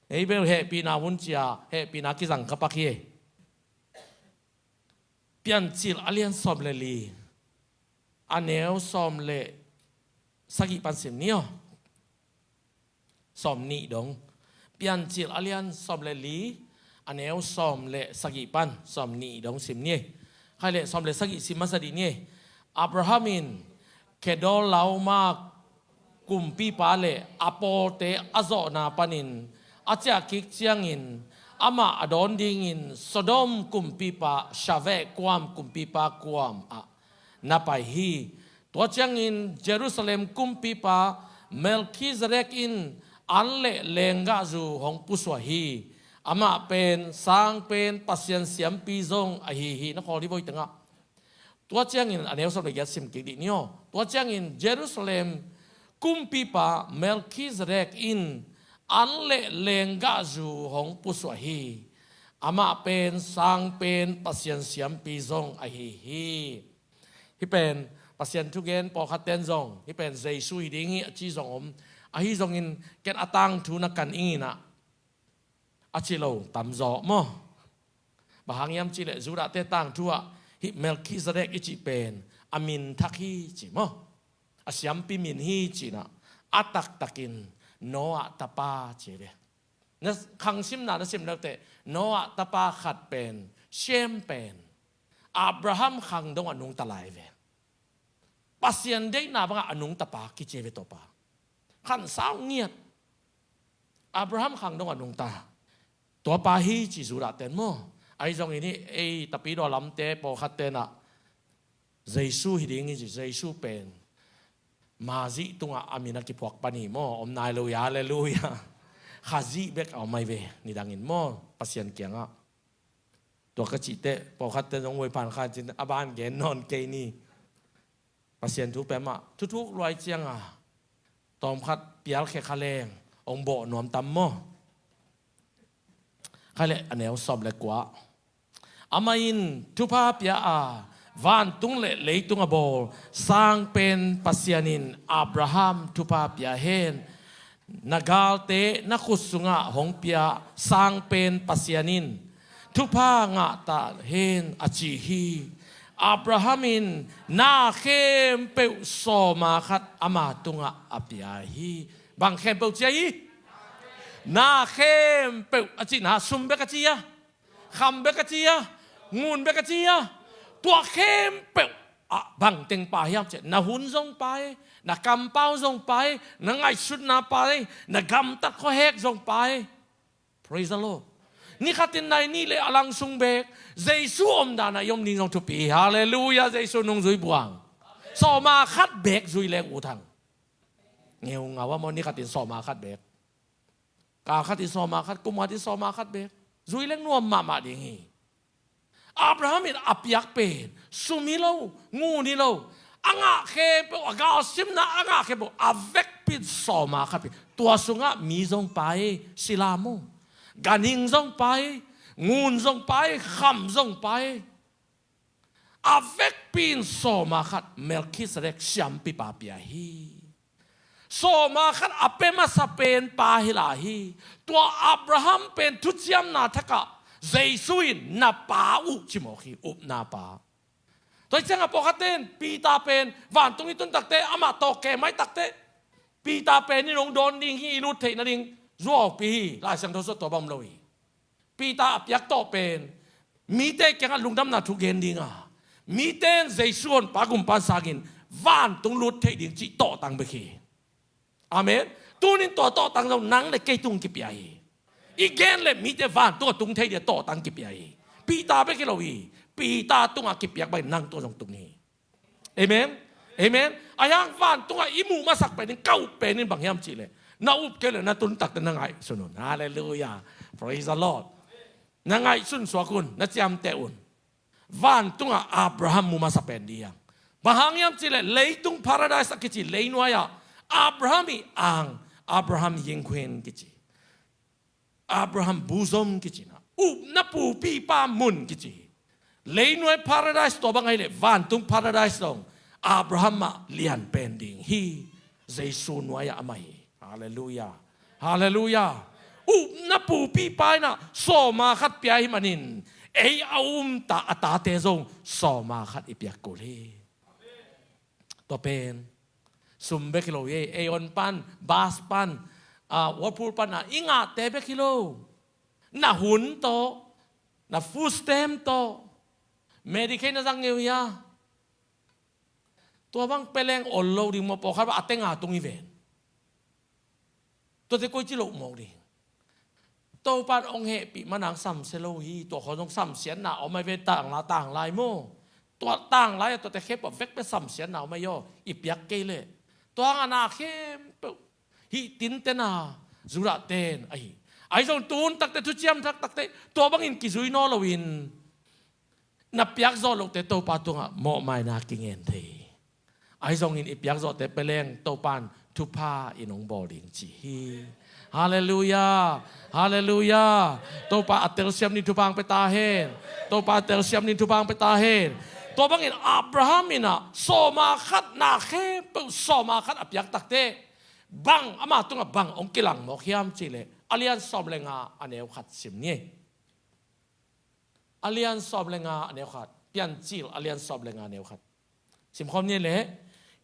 Ei bel hehpihna hun cia hehpihna kizang khapak hi ei. Piancil a lian sawm le li a neu sawm le sagih pan sim ni aw. Sawm nih dong. Piancil a lian sawm le li a neu sawm le sagih pan sawm nih dong sim ni. Khai le sawm le sagih sim masa dih ni. Abraham in Kedorlaomer kumpipa le a pawlte a zawhna panin a ciah kik ciangin amah a dawn dingin Sodom kumpipa Shaveh kuam kumpipa kuam ah na pai hi. Tua ciangin Jerusalem kumpipa Melkhizedek in an le lenggahzu hong pusuah hi. Amah pen sang pen Pasian siampi zong ahi hi. Na khawl hi voi tengah. Tua ciangin a neu sawm le giat sim kik dih ni aw. Tua ciangin Jerusalem kumpipa Melkhizedek in an le lenggahzu hong pusuah hi. Amah pen sang pen Pasian siampi zong ahi hi. Hih pen Pasian thugen pawlkhat ten zong hih pen Jesu hi ding hi a ci zong om. Ahi zongin ken a tangthu na kan ing in ah a ci lo tamzaw maw. Bang hang hiam cih leh Judah te tangthu ah hih Melkhizedek i cih pen a min thak hi ci maw. A siampi min hi ci in ah a taktakin Noah tapa ci ve. Na khangsimna na sim leuteh Noah tapa khat pen Shem pen Abraham khang dong a nungta lai ve. Pasian deihna bangah a nungtapa kici ve tuapa. Khansau ngiat. Abraham khang dong a nungta. Tuapa hi ci Judah ten maw. Ahi zongin hih ei tapidaw lamte pawlkhat tenah Jesu hi ding hi ci Jesu pen Mazih tungah a min a kiphuak pan hi maw. Om nai lo hi, halleluiah. Khazih bek a om mai ve nidangin maw Pasian kiangah. Tua ka cihteh pawlkhatte zong huai phan khan cin a ban gen nawn kei ni. Pasian thu pemah thuthuk luai cianga tawmkhat pialkhe kha leng hong bawh nuam tam maw. Kha le a neu sawm le kua. Amah in thupha pia a vantung le leitung a bawl sang pen Pasian in Abraham thupha pia hen. Na galte na khut sungah hong pia sang pen Pasian in thupha ngah ta hen a ci hi. Abraham in na khempeuh sawma khat ama tungah a pia hi. Bang khempeuh ci a hi? Na khempeuh a cihna sum bek a ci a, kham bek a ci a, ngun bek a ci a, tua khempeuh ah bangteng pia hiam cih na hun zong pia hi, na kampau zong pia hi, na ngaihsutna pia hi, na gamtat khuahek zong pia hi. Praise the Lord. Ni khatin nai nih le a lang sung bek Jesu omdan ah i om ding zong thupi hi. Halleluiah. Jesu nung zui buang. Sawma khat bek zui leng ut hang. Ngeungau a maw ni khatin sawma khat bek. Kal khat in sawma khat, kum khat in sawma khat bek. Zui leng nuam mahmah ding hi. Abraham in a piak pen sum hi lo, ngun hi lo. A ngah khempeuh, a galsimna a ngah khempeuh a vekpi in sawma khat pi. Tua sungah mi zong pia hi, sila maw. Ganhing zong pia hi, ngun zong pia hi, kham zong pia hi. A vekpi in sawma khat Melkhizedek siampipa pia hi. Sawma khat a pia masa pen pa hi lai hi. Tua Abraham pen thuciamna thakah Jesu in na pa uh ci mawk hi, upna pa. Tua hi ciangah pawlkhatte in Peter pen vantung i tun takteh amah tawh kem mai takteh Peter pen in hong dawn ding hi, i lut theih nading zuaupi hi. Lai Siangtho sung tua bang om lo hi. Peter a piak tawh pen mite kiangah lungdamna thu gen dinga, mite in Jesu honpa gumpa sangin vantung lut theih ding cih tawhtang bek hi. Amen. Tunin tua tawhtang zong nang le kei tung kipia hi. I gen le mite vantung a tung thei dia tawhtang kipia hi. Peter bek hi lo hi. Peter tungah kipiak bangin nang tua zong tung hi. Amen. Amen. A hiang vantungah i muh masak penin ka up penin bang hiam cihleh na up kei le na tun takte na ngaihsun un. Halleluiah. Praise the Lord. Na ngaihsun suak un, na ciamteh un. Vantungah Abraham mu masa pen dih hiang. Bang hang hiam cihleh leitung paradise a kici leinuai-ah Abraham i ang Abraham Yingkhuin kici, Abraham Buzom kici na, upna pupipa mun kici. Leinuai paradise tua bang ahih leh vantung paradise dong Abraham ah lian pen ding hi. Jesu nuai-ah amah hi. Halleluiah. Halleluiah. Upna pupipa in ah sawma khat pia ahih manin ei a umta a tate zong sawma khat i piak kul hi. Tua pen sum bek hi lo hi. Ei on pan, bus pan, ah, Whirlpool pan ah i ngahte bek hi lo. Na hun tawh, na food stamp tawh, Medicaid na zang ngeu hi a. Tua bang pia leng ol lo ding maw, pawlkhat bang a tenga tung hi ven. Tuate koici loh mawk ding. Topan hong hehpih manang samsia lo hi. Tua khawng zong samsiatna om ahi ve, tanglai, tanglai maw. Tua tanglai a tuate khempeuh vek pia samsiatna om ahi aw. I piak kei leh tua hang a na khempeuh hih tintena Judah ten ahi. Ahi zong tun takte, thuciam thak takte tua bangin kizui nawn loin na piak zawh lohte Topa tungah mawhmaina kingen thei hi. Ahi zongin i piak zawhte pia leng Topan thupha in hong bawl ding ci hi. Halleluiah. Halleluiah. Topa a telsiam ding thupha hong pia ta hen. Topa a telsiam ding thupha hong pia ta hen. Tua bangin Abraham in ah sawma khat, na khempeuh sawma khat a piak takte bang, ama tungah bang hong kilang mawk hiam cih leh a lian sawm le nga a neu khat sim ni. A lian sawm le nga a neu khat. Piancil a lian sawm le nga a neu khat. Simkhawm ni leh,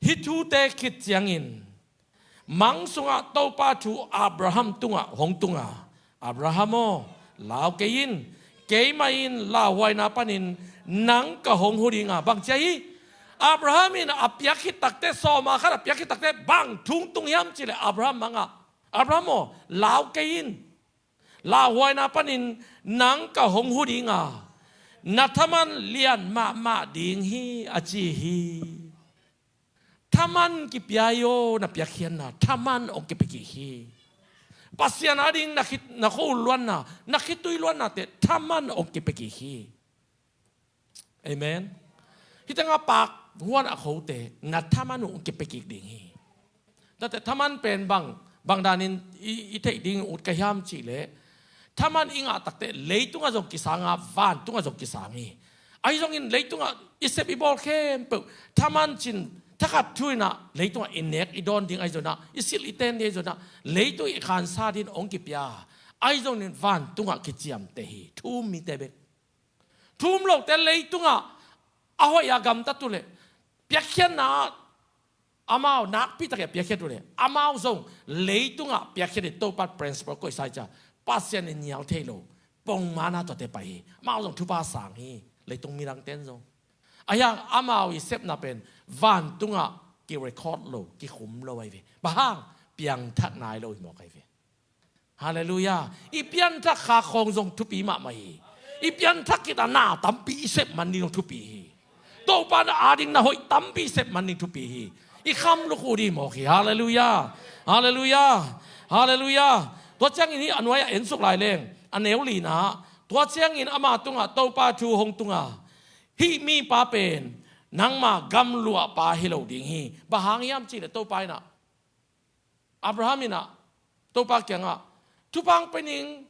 hih thute khit ciangin mang sungah Topa thu Abraham tungah hong tung a, Abraham aw, lau kei in, keimah in lauhuaina panin nang ka hong hu ding a. Bang ci a hi? Abraham in a piak khit takte, sawma khat a piak khit takte bang thu hong tung hiam cih leh Abraham mangah, Abraham aw, lau kei in, lauhuaina panin nang ka hong hu ding a, na thaman lian mahmah ding hi, a ci hi. Thaman kipia hi aw, na piakkhiatna thaman hong kipia kik hi. Pasian ading na khit, na khua-ul luanna, na khitui luannate thaman hong kipia kik hi. Amen. Hih tengah pak huan a khote na thaman uh hong kipia kik ding hi. Tate thaman pen bang, bang danin i, i theih ding ut ka hiam cih leh, thaman i ngah takte leitungah zong kisang a, vantungah zong kisang hi. Ahi zongin leitungah i sep i bawl khempeuh thaman cin thakhat thu in ah leitungah i nek i dawn ding ahi zongin ah, i silh i ten ding ahi zongin ah, leitung i khansa dingin hong kipia. Ahi zongin vantungah kiciamteh hi. Thu um mite bek. Thu um lote leitungah a hoih a gamtat uh leh, piakkhiatna amau nakpi takin a piakkhiat uh leh, amau zong leitungah piakkhiat in Topa principle koihsa hi ciang Pasian in nial thei lo pongman a tuate pai hi. Amau zong thupha sang hi, leitung midangte in zong. Ahi hang amau i sepna pen vantungah ki-record lo, kikhum lo ahi ve. Bang hang? Piangthak nai lo hi mawk ahi ve. Halleluiah. I pianthak khak khawng zong thupi mahmah hi. I pianthak khit a na tampi i sep man ding zong thupi hi. Topa na ading na hoih tampi i sep man ding thupi hi. I kham lukhu ding mawk hi. Halleluiah. Halleluiah. Halleluiah. Tua ciangin hih a nuai-ah ensuk lai leng, a neu lina, tua ciangin ama tungah Topa thu hong tung a, hih mipa pen nangma gamluahpa hi lo ding hi. Bang hang hiam cih leh Topa in ah, Abraham in ah Topa kiangah, thupha hong pia ning,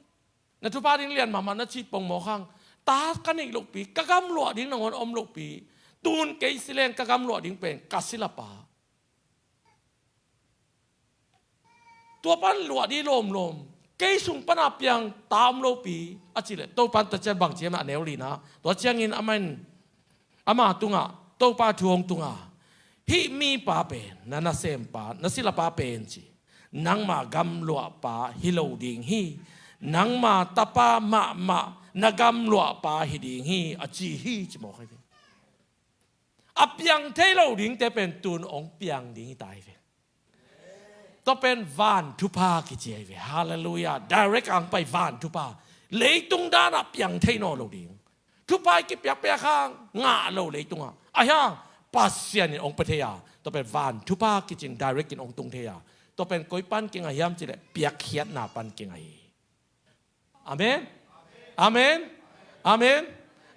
na thupha ding lian mahmah na cih pongmawk hang, ta ka neih lohpi, ka gamluah ding nangawn om lohpi, tun kei si leng ka gamluah ding pen ka silapa, tua pan luah ding lawmlawm, kei sung pana piang ta om lopi, a cih leh Topa in tua ciang bang ci hiam, a neu lina, tua ciangin amah in ama tungah Topa thu hong tung a, hih mipa pen na nasempa, na silapa pen ci, nangma gamluahpa hi lo ding hi. Nangma tapa mahmah na gamluahpa hi ding hi, a ci hi, ci mawk ahi ve. A piang thei lo dingte pen tun hong piang ding hi ta hi ve. Tua pen van thupha kici ahi ve. Halleluiah. Direct ang pai van thupha. Leitung dan ah piang thei nawn lo ding. Thupha i kipiakpiak hang ngah lo leitungah. Ahi hang Pasian in hong pia thei a, tua pen van thupha kicin direct in hong tung thei a, tua pen koi pan kingah hiam cih leh piakkhiatna pan kingah hi. Amen. Amen. Amen.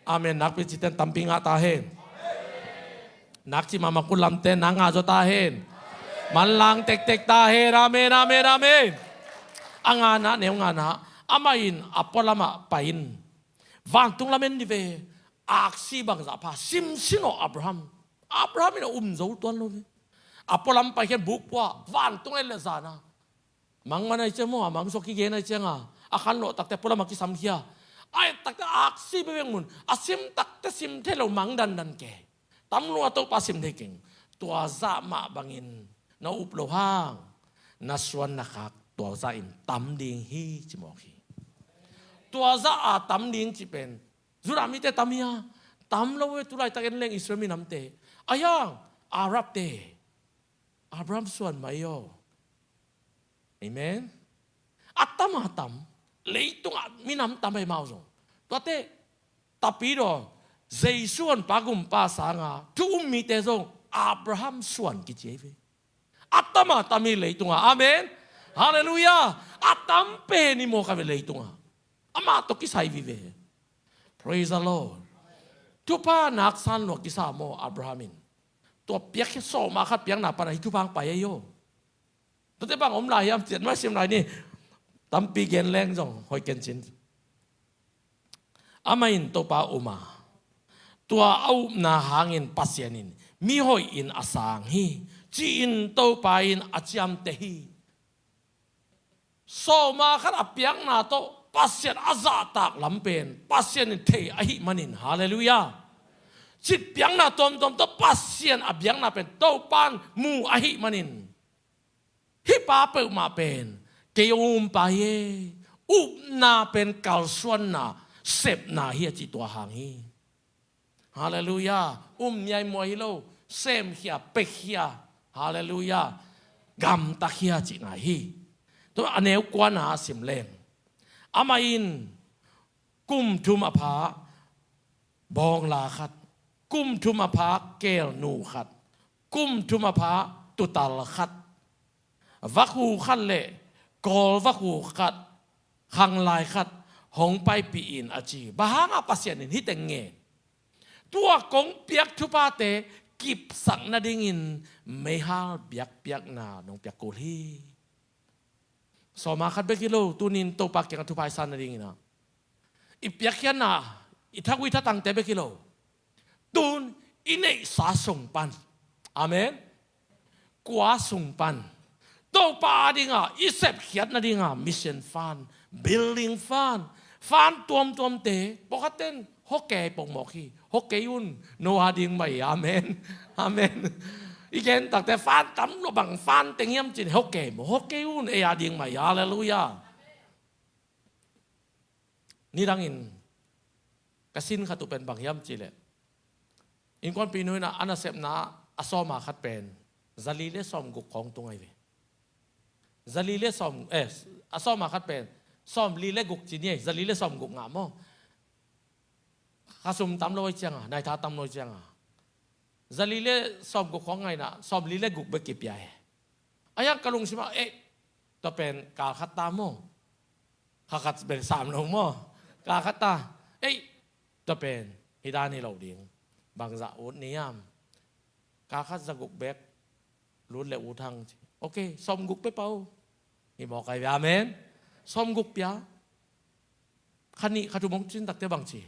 Amen. Nakpi cihte in tampi ngah ta hen. Nak cih mahmah kul lamte in nak ngah zaw ta hen. Manlang tektek ta hen. Amen, amen, amen. A ngana, neu ngana, amah in a pualamah pai-in vantung lamen dih ve. Aksi bangzah pha, simsin aw Abraham. Abraham in a um zo tuan lo ve. A pualam pai khen bukpua, vantung en le zana. Mang man ai ciang maw, a mang suak kigen ai cianga, a khan lawh takte pualam a kisamkhia. A et takte aksi bebeng mun, a sim takte sim thei lo mang dandan ke. Tam lua Topa sim thei keng. Tua zah mah bangin na up lo hang, na suan na khak tua zah in tam ding hi ci mawk hi. Tua zah a tam ding ci pen Judah mite tam hi a, tam lo e, tulaitak en leng Israel minamte. A hiang Arabte. Abraham suan mai aw. Amen. A tam a tam. Leitungah minam tam ai mau zong. Tuate tapidaw Jesu honpa gumpa sanga thu um mite zong Abraham suan kici ei ve. A tam a tam hi leitungah. Amen. Halleluiah. A tam pen hi maw ka ve leitungah. Amah tawh kisai vive. Praise the Lord. Thupha naksan lua kisa maw Abraham in. Tua piak hi sawma khat piakna pana hi thupha hong pai ahi aw. Tuate bang om lai hiam ciat mai sim lai ni. Tampi gen leng zong hoih kencin. Amah in Topa um a, tua a upna hangin Pasian in mihoih in a sang hi ci-in Topa in a ciamteh hi. Sawma khat a piakna tawh Pasian a zahtak lam pen Pasian in thei ahih manin, halleluiah. Cik piakna tuamtuam tawh Pasian a biakna pen Topan mu ahih manin, hih pa peuhmah pen kei hong umpa hi e. Upna pen kalsuanna, sepna hi a cih tua hang hi. Halleluiah. Um niaimuai hi lo, semkhia, pekhia. Halleluiah. Gamtakhia cihna hi. Tua a neu kuana a sim leng, amah in kum thum a pha bawngla khat, kum thum a pha kelnu khat, kum thum a pha tutal khat, vakhu khat le kawl vakhu khat, khanglai khat hong paipih in a ci. Bang hanga Pasian in hih teng ngen? Tua kong piak thuphate kipsak nadingin meihal biakpiakna nong piak kul hi. Sawma khat bek hi lo, tunin Topa kiangah thupha i san nadingin ah, i piakkhiatna, i thagui thatangte bek hi lo, tun i neihsa sung pan. Amen. Kua sung pan Topa adinga i sepkhiat nadinga mission fund, building fund, fund tuamtuamte, pawlkhatten hokei pongmawk hi. Hokei un, no a ding mah hi. Amen. Amen. I gen takte fund tam lo, bang fund teng hiam cin hokei maw? Hokei un, ei a ding mah hi. Halleluiah. Nidangin ka sin khat uh pen bang hiam cihleh, innkuanpih nu in ah a nasepna a sawma khat pen zali le sawmguk khawng tung ahi ve. Zali le sawm, eh, a sawma khat pen sawmli le guk ci ni, zali le sawmguk ngah maw? Khasum tam lo ahi cianga, naitha tam lo ahi cianga, zali le sawmguk khawng ngaina, sawmli le guk bek kipia hi. A hiang ka lungsimah, eh, tua pen kal khat ta maw? Kha khat pen sam lo maw? Kal khat ta. Ei, tua pen hi dan hi lo ding. Bangzah ut ni hiam? Kal khat za guk bek lut le ut hang ci. Ok, sawmguk pia pah o. Hi mawk ahi ve. Amen. Sawmguk pia. Kha nih kha thum hong cin takte bang ci?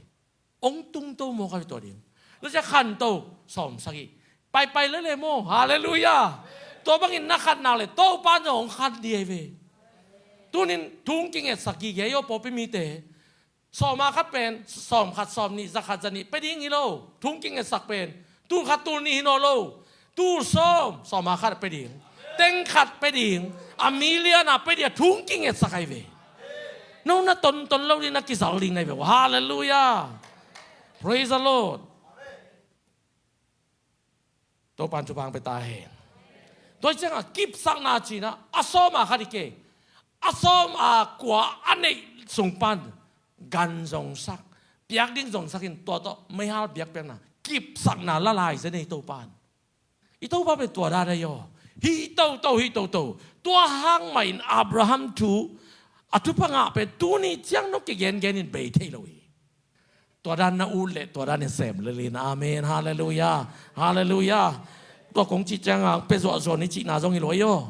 Hong tungto mawk ahi ve tua ding. Tua ciang khanto sawmsagih. Paipai lele maw? Halleluiah. Tua bangin na khan nak le Topa in zong hong khan ding ahi ve. Tunin thu hong kingetsak gige hi aw pawlpi mite. Sawma khat pen sawmkhat, sawmnih, zakhat, zanih pia ding hi lo. Thu hong kingetsak pen tul khat tul nih hi nawn lo. Tul sawm, sawma khat pia ding, teng khat pia ding, a million a pia ding a thu hong kingetsak ahi ve. No na tonton lo ding, na kizal ding na hi ve. Halleluiah. Praise the Lord. Topan thupha hong pia ta hen. Tua hi cianga kipsakna cihna a sawma khat hi kei. A sawma kua a neih sung pan gan zongsak, piak ding zongsak in tua tawh meihal biakpiakna, kipsakna la lai zen ei Topan. I Topa pen tua dan ahi aw. Hi toto, hi toto. Tua hang mah in Abraham thu, a thupha ngah pen tuni ciang nong kigengen in bei thei lo hi. Tua dan na ut leh tua dan in sem lel in. Amen. Halleluiah. Halleluiah. Tua kong cih ciangin pia zuahzuah ni cihna zong hi lo ei aw.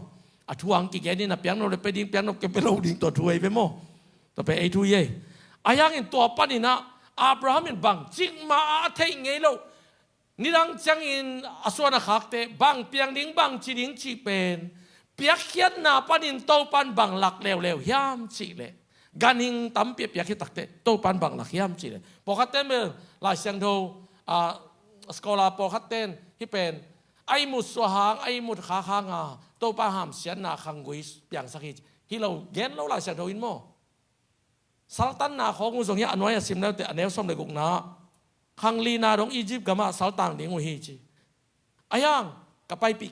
A thu ang kigen in a piaknop le pia ding, piaknop kei pia lo ding tua thu ei ve maw. Tua pen ei thu ei. Ahi hangin tua panin ah Abraham in bang cikmah a theih ngei lo. Nidang ciangin a suan a khakte bang piang ding, bang ci ding cih pen piakkhiatna panin Topan bang lak leuleu hiam cih leh, ganhing tampi a piakkhiat takte Topan bang lak hiam cih leh, pawlkhatte bel Lai Siangtho, ah, scholar pawlkhatte in hih pen a ihmut suah hang, a ihmut khak hang a Topa hamsiatna khanggui piangsak hi, hi lo gen lo Lai Siangtho in maw. Saltanna khawng uh zong hi a, a nuai a sim leute a neu sawm le gukna, khanglina dong Egypt gamah saltang ding uh hi ci. Ahi hang ka paipih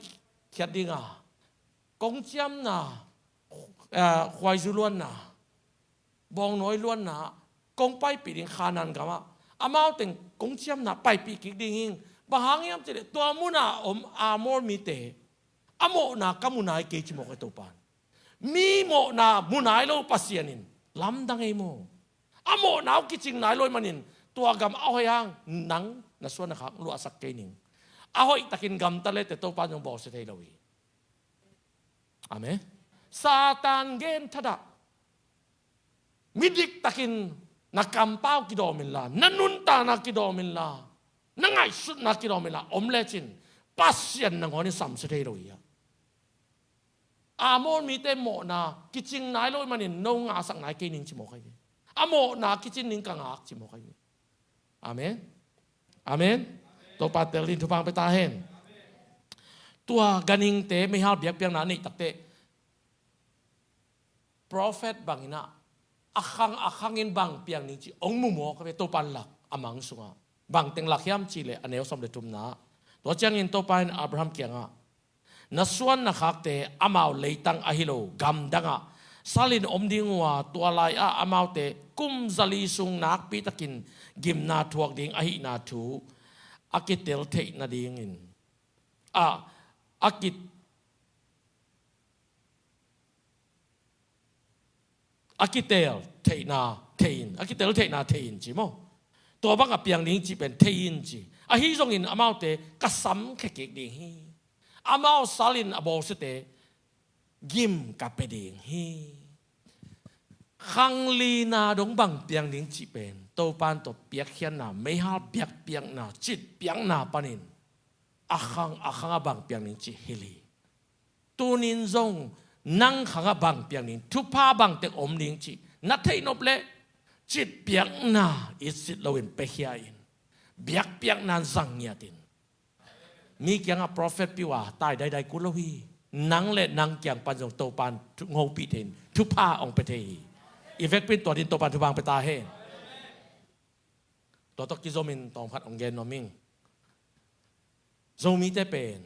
khiat ding a, kongciamna, eh, khuaizu luanna, bawngnawi luanna kong paipih ding Khanaan gamah, amau teng kongciamna paipih kik ding hing. Bang hang hiam cih leh tua munah om Amor mite a mawhna ka mu nai kei ci mawk hi Topan. Mi mawhna mu nai lo Pasian in lamdang ei maw. A mawhna uh kicing nai lo ahih manin tua gam a hoih hang nang na suan na khak luahsak kei ning. A hoih takin gamta le te Topa zong bawlsia thei lo hi. Amen. Satan gen thadah. Midik takin na kampau kidawm inla, na nuntakna kidawm inla, na ngaihsutna kidawm inla om lecin Pasian nangawn in samsia thei lo hi a. Amor mite mawhna kicing nai lo ahih manin no ngahsak nai kei ning ci mawk ahi ve. A mawhna kicin ning ka ngak ci mawk ahi ve. Amen. Amen. Topa tel ding thupha hong pia ta hen. Tua ganhingte meihal biakpiakna a neih takte prophet bangin ah a khang a khangin bang piang ning ci hong mu mawk ahi ve Topan lak a mang sungah. Bang teng lak hiam cih leh a neu sawm le thumna. Tua ciangin Topa in Abraham kiangah, na suan na khakte amau leitang ahi lo gamdangah salin om ding uh a, tua lai-ah amaute kum zali sung nakpi takin gimna thuak ding ahihna thu a kitel theih nadingin, a, a ki, a kitel theihna thei in, a kitel theihna thei in ci maw. Tua bangah piang ding cih pen thei in ci. Ahi zongin amaute ka samkhia kik ding hi. Amau salin a bawlsiate gim ka pia ding hi. Khanglina dong bang piang ding cih pen Topan tawh piakkhiatna, meihal biakpiakna, citpiakna panin a khang a khangah bang piang ding cih hilh hi. Tunin zong nang khangah bang piang ding, thupha bang teng om ding cih na theih nop leh citpiakna itsit loin piakhia in, biakpiakna in zang ngiat in. Mi kiangah prophet piuh a tai daidai kul lo hi. Nang le nang kiang pan zong Topan thu-, ngopih thei in thupha hong pia thei hi. I vekpi in tua din Topan thupha hong pia ta hen. Tua tawh kizomin tawmkhat hong gen nuam ing. Zomite pen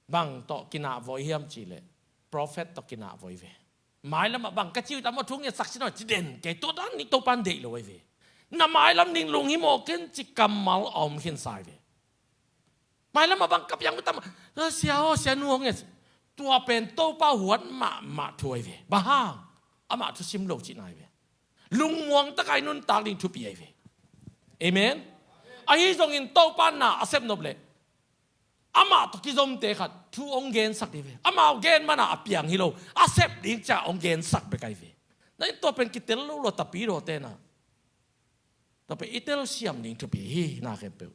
bang tawh kinah voi hiam cih leh prophet tawh kinah voi ve. Mailamah bang ka ci uh tam maw, thu ngetsak sin aw ci den kei, tua dan nih Topan deih lo ahi ve. Na mailam ding lunghimawh ken ci kammal a om khinsa ahi ve. Mailamah bang ka piang uh tam maw, sia aw, sia nu aw nget. Tua pen Topa huat mahmah thu ahi ve. Bang hang? Amah thusim lo cihna ahi ve. Lungmuang takin nuntak ding thupi ahi ve. Amen. Ahi zongin Topa na a sep nop leh amah tawh kizomte khat thu hong gensak dih ve. Amau gen mana a piang hi lo, a sep ding ciah hong gensak bek ahi ve. Na in tua pen kitel lo lua tapi dawte na. Tua pen i telsiam ding thupi hi na khempeuh.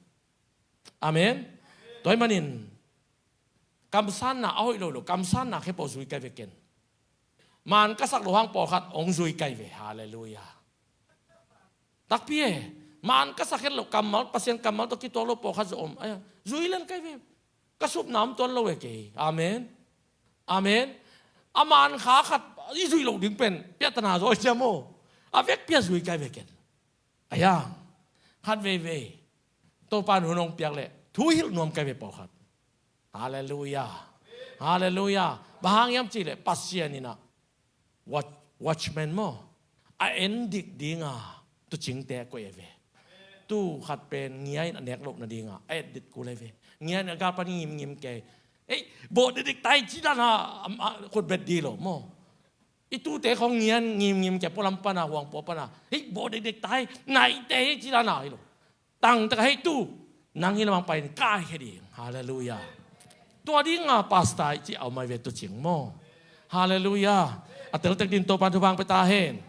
Amen. Tua ahih manin kamsanna a hoih lo lo, kamsanna khempeuh zui kai ve ken. Maan ka sak loh hang pawlkhat hong zui kai ve. Halleluiah. Takpi e, maan ka sak het loh kammal, Pasian kammal tawh kituak lo pawlkhat zong om. Ai, zui lel kai ve. Ka supna om tuan lo e kei. Amen. Amen. A maan kha khat i zuih loh ding pen piahtana zaw i cia maw. A vekpi a zui kai ve ken. Ahi hang khat veivei Topan hun hong piak leh thu hilh nuam kai ve pawlkhat. Halleluiah. Halleluiah. Bang hang hiam cih leh Pasian in ah watch-, watchman maw, a en dik dinga tuucingte a koih ahi ve. Tuu khat pen ngia in a nek loh nadinga a et dik kul ahi ve. Ngia in a gal pan ngimngim kei. Ei, bawh dekdek ta hi ci dan a, a, a khut bet dih lo maw. I tuute khawng ngia in ngimngim kei, pualam pana, huang pua pana. Hei, bawh dekdek ta hi, naite hi ci dan a hi lo. Tangtak a hei tuu, Nang hi lamang pai in kaikhia ding. Halleluiah. Tua dinga pastor i cih a om ahi ve tu cing maw. Halleluiah. A teltek ding Topan thupha pia ta hen.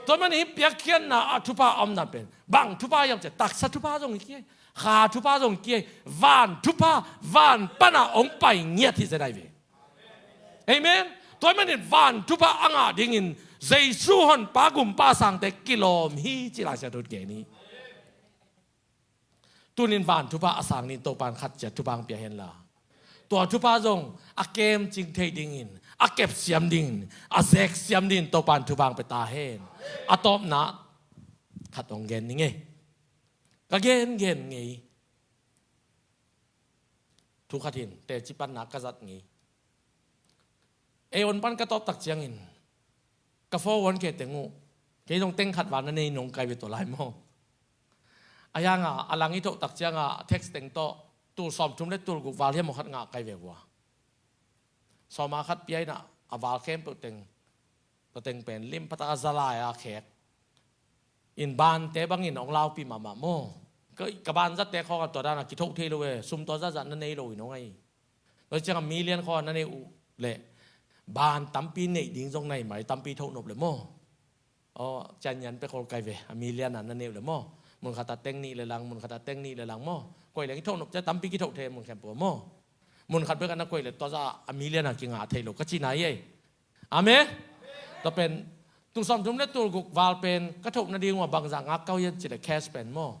Tua manin piakkhiatna a thupha a omna pen bang thupha hiam cih leh taksa thupha zong hi kei, kha thupha zong hi kei, van thupha, van pana hong pai ngiat hi zen ahi ve. Amen. Tua manin van thupha a ngah dingin Jesu Honpa Gumpa sangte kilawm hi ci Lai Siangtho in gen hi. Tunin van thupha a sang dingin Topan khat ciat thupha hong pia hen la, tua thupha zong a kemcing thei dingin, a kepsiam dingin, a zeksiam dingin Topan thupha hong pia ta hen. A tawpna khat hong gen ning ei. Ka gengen ngei thu khat hin teci panna ka zat ngei. Ei on pan ka tawp tak ciangin ka phone on kei teng uh, kei zong teng khat val na nei nong kai ve tua lai maw. A hianga a lang i thoh tak cianga text teng tawh tul sawmthum le tul guk val hiam maw khat ngah kai ve ua. Sawma khat pia in ah a val khempeuh teng, tua teng pen lim phatak a za lai a khek in bante bangin hong laupi mahmah maw. Ka, ka ban zatte khawng a tua dana kithoh thei lo e, sum tua zahzah na nei lo in hong ai. Tua cianga million khawng a na nei uh leh ban tampi neih ding zong nai mai, tampi thoh nop le maw. Aw, ciannian pek khol kai ve, a million a na nei uh le maw. Mun khat a teng nih le lang, mun khat a teng nih le lang maw. Koih leng i thoh nop ciang tampi kithoh thei mun khempeuh maw. Mun khat bek a na koih le tua zah a million a kingah thei lo ka ci nai ei. Amen. Tua pen tul sawmthum le tul guk val pen ka thoh nading ua bangzah ngak kau hiam cih leh cash pen maw.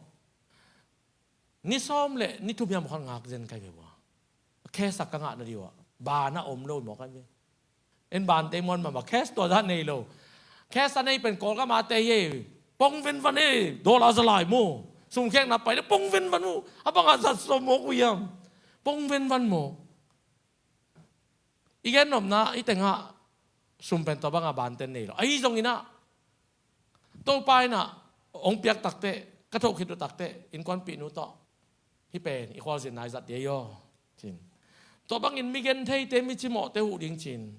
Ni sawm le ni thum hiam khat ngak zen kai ve ua. Cash a ka ngah nading ua ban a om lo maw kai ve. En bante muan mahmah cash tua zah nei lo. Cash a nei pen Kawlgam a te hi ei. Pong venvan ei, dollar za lai maw. Sum khekna pai le pong venvan uh. A bangah zat sawm mawk uh hiam. Pong venvan maw. I gen nopna i tengah sum pen tua banga banten nei lo. Ahi zongin ah Topa in ah hong piak takteh, ka thoh khit uh takteh innkuanpihnu tawh hih pen i khualzinna i zat ding ei aw. Cin tua bangin mi gentheite, mi cimawhte huh ding cin.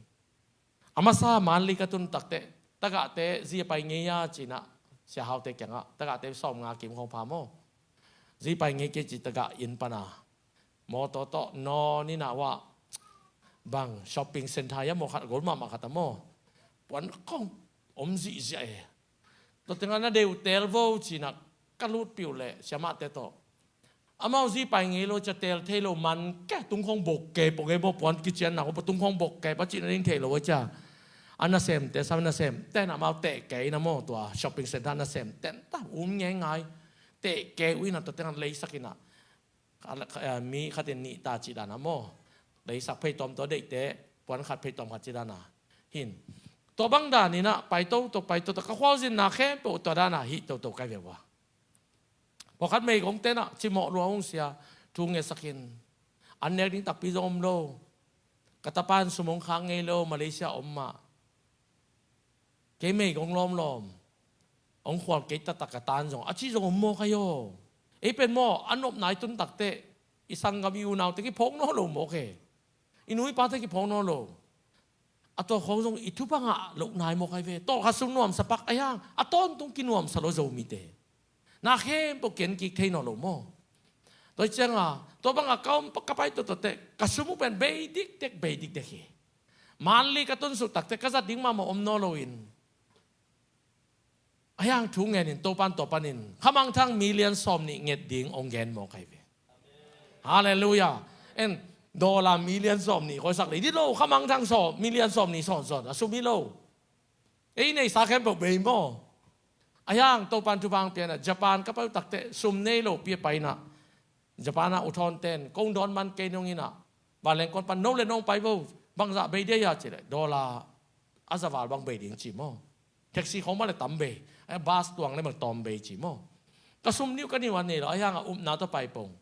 A masa Manli ka tun takteh tagahte zi a pai ngei a cin ah Sia Haute kiangah tagahte sawmnga kim khawng pha maw. Zi pai ngei kei ci tagah inn pana mawtaw tawh nawn in ah uah bang shopping center hiam maw khat a gol mahmah khat a maw. Puan khawng om zihziah e. Tua tengah na dei uh teel vo cin ah ka lutpih uh leh siamahte tawh amau zi pai ngei lo cia teel thei lo man kei, tung khawng bok kei pong e maw, puan kicianna khawng tung khawng bok kei pa cih na ding thei lo a cia. A nasemte, sam nasemte na amau teh kei na maw, tua shopping center a nasemte ta um ngeingai. Teh kei uh in ah tua tengah leisak in ah mi khatin nih ta cih dana maw. Leisak phei tawm tua deihte puan khat phei tawm khat cih dana hin. Tua bang danin ah pai toto pai toto ka khualzinna khempeuh tua dana hih toto kai ve ua. Pawlkhat meigongte in ah cimawh lua ung sia, thu ngetsakin an nek ding takpi zong om lo. Ka tapa in sum hong khak ngei lo, Malaysia om mah. Kei meigong lawmlawm hong khual kei taktak ka tan zong a ci zong om maw kai aw. Ei pen maw a nopna i tun takteh i sanggam i unaute kiphawk nawn lo maw kei. I nu i pate kiphawk nawn lo. A tua khawng zong i thupha ngah loh nai maw kai ve. Tawlkhat sung nuamsa pak a hiang a tawntung kinuamsa lo Zomite. Na khempeuh ken kik thei nawn lo maw. Tua hi cianga tua banga ka om ka pai tuatuahteh ka sum uh pen bei dikdek bei dikdek hi. Manli ka tun suk takteh ka zat ding mahmah om nawn loin a hiang thu ngenin Topan tua panin khamangthang million sawm nih nget ding hong gen maw kai ve. Halleluiah. En dollar million sawm nih khawisak lei dih lo, khamangthang sawm million sawm nih sawnsawn a sum hi lo. Ei neisa khempeuh bei maw. A hiang Topan thupha hong pia in ah Japan ka pai uh takteh sum nei lopi a pai in ah Japan ah uthawnten kong dawn man kei nong in ah vanleng kon pan no le nong pai vo, bangzah bei dia hia cih leh dollar a za val bang bei ding ci maw. Taxi khawng bang le tam bei, a bus tuang le bang tawm bei ci maw. Ka sum niuh ka niuh a nei lo a hiang a upna tawh pai pong.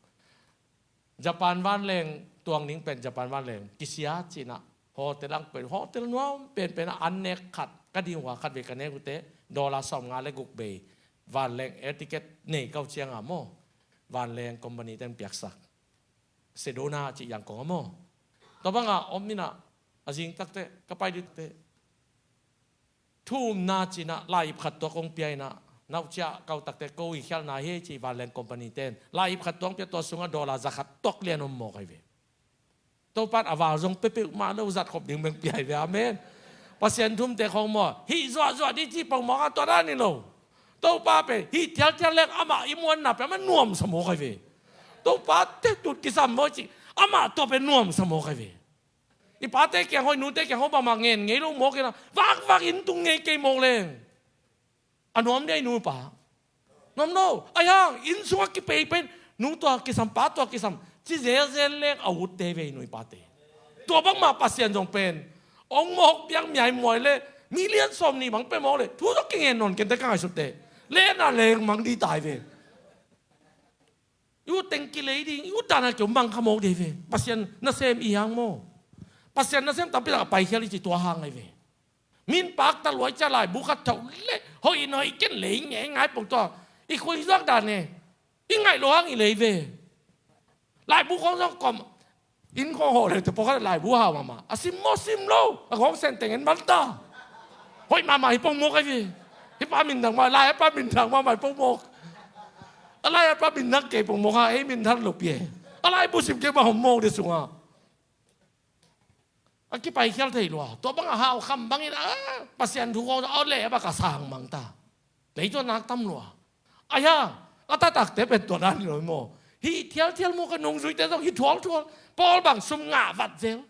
Japan vanleng tuang ding pen Japan vanleng kisia cih in ah hotel ang pen hotel nuam penpen ah an nek khat ka ding uh a khat vei ka nek uh teh dollar sawmnga le guk bei vanleng air ticket nei kau cianga maw vanleng company ten piaksak. Sedona cih Yangon a maw. Tua banga om in ah a zing takteh ka pai dih takteh thu umna cih in ah lai-ip khat tua kong pia in ah Nauhciah kau takte ko i khialhna hi ci vanleng company ten. Lai ip khat tuang pia tua sungah dollar za khat tuak lian om mawk ahi ve. Topan a val zong pepeuh mah lo zat khop ding beng pia hi ve. Amen. Pasian thumte khong maw. Hih zuahzuah dih ci pau mawk a tua dan hi lo. Topa pen hih thialthial leng amah i muanna pen amah nuamsa mawk ahi ve. Topa te tut kisam maw ci amah tua pen nuamsa mawk ahi ve. I pate kiang hoih nute kiang hoih bangmah ngen ngei lo mawk ina. Vakvak inn tung ngei kei mawk leng. A nuam dia i nu i pa. Nuam lo. Ahi hang inn sungah kipei pen nu tua kisam pa tua kisam ci zelzel leng a utte ve i nu i pate. Tua bangmah Pasian zong pen ong mawk biak miai muai le million sawm nih bang pe mawk le thu zong kingen nawn kente ka ngaihsutte. Lena leng mang di tai ve. I ut teng kilei ding i ut dana keu mang kha mawk di ve. Pasian nasem i hang maw. Pasian nasem tampi tak a paikhial i ci tua hang ahi ve. Min pakta luai cia laibu khat thauh le hoih in hoih ken lei ngei ngai pong tua i khui zuak dan e. I ngaih lo hang i lei ve. Laibu khong zong kom inn khong hoh le te pawkhat laibu hau mahmah a sim maw sim lo a khong sen teng en man ta. Hoih mahmah hi pong mawk ahi ve. Hi pa min dang mah lai a pa min dang mahmah hi pong mawk. A lai a pa min dang kei pong mawk ha ei min dang lo pia. A laibu sim kei mah hom mawk di sungah. A kipaikhial thei lua. Tua bang a hau kham bangin a Pasian thu khong a le a bak a sang mang ta. Lei tua nak tam lua. Ahi hang a taktakte pen tua dan hi lo maw. Hih thialthial maw ka nungzuite zong hih thualthual. Paul bang sum ngah vat zel.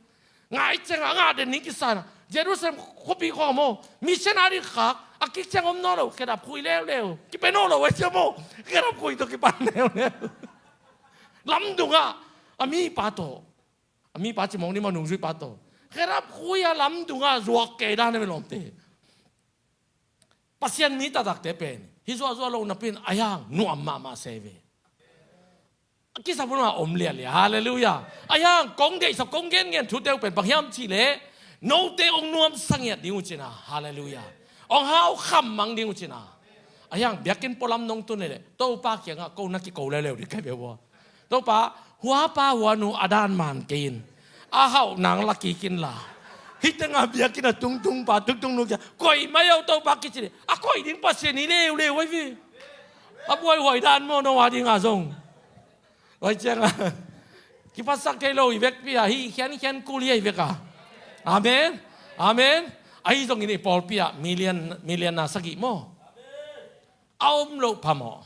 Ngah i ciang a ngah den ning kisana Jerusalem khuapi khong maw. Missionary khak a kik ciang om naw lo khedap khui leuleu. Kipe naw lo a cia maw. Khedap khui tawh kipan leuleu. Lamdungah a mipa tawh. A mipa ci mawk ni maw nungzuipa tawh. Khedap khui a lamdungah zuak kei dan a mi lawmte. Pasian mi taktakte pen hih zuahzuah lo napin a hiang nuam mahmah se ve. A kisap hun a om lialia. Halleluiah. A hiang kong deihsak kong genngen thute uh pen bang hiam cihleh note ong nuamsa ngiat ding uh cina. Halleluiah. Ong hau khammang ding uh cina. A hiang biakinn pualam nong tun leh Topa kiangah ko na kiko leuleu ding kai ve ua. Topa huapa huanu a dan man kei in a hauh nang la kik inla. Hih tengah biakinn a tungtungpa tungtungnu kia koih mai au Topa kici ding a koih ding Pasian hi leuleu ahi ve. A buaihuai dan maw no a dinga zong. Oi cianga kipatsak thei lo hi vekpi a hih khiankhian kul hi ahi vek a. Amen. Amen. Ahi zongin i pawlpi ah million million na sagih maw. A om loh phamawh.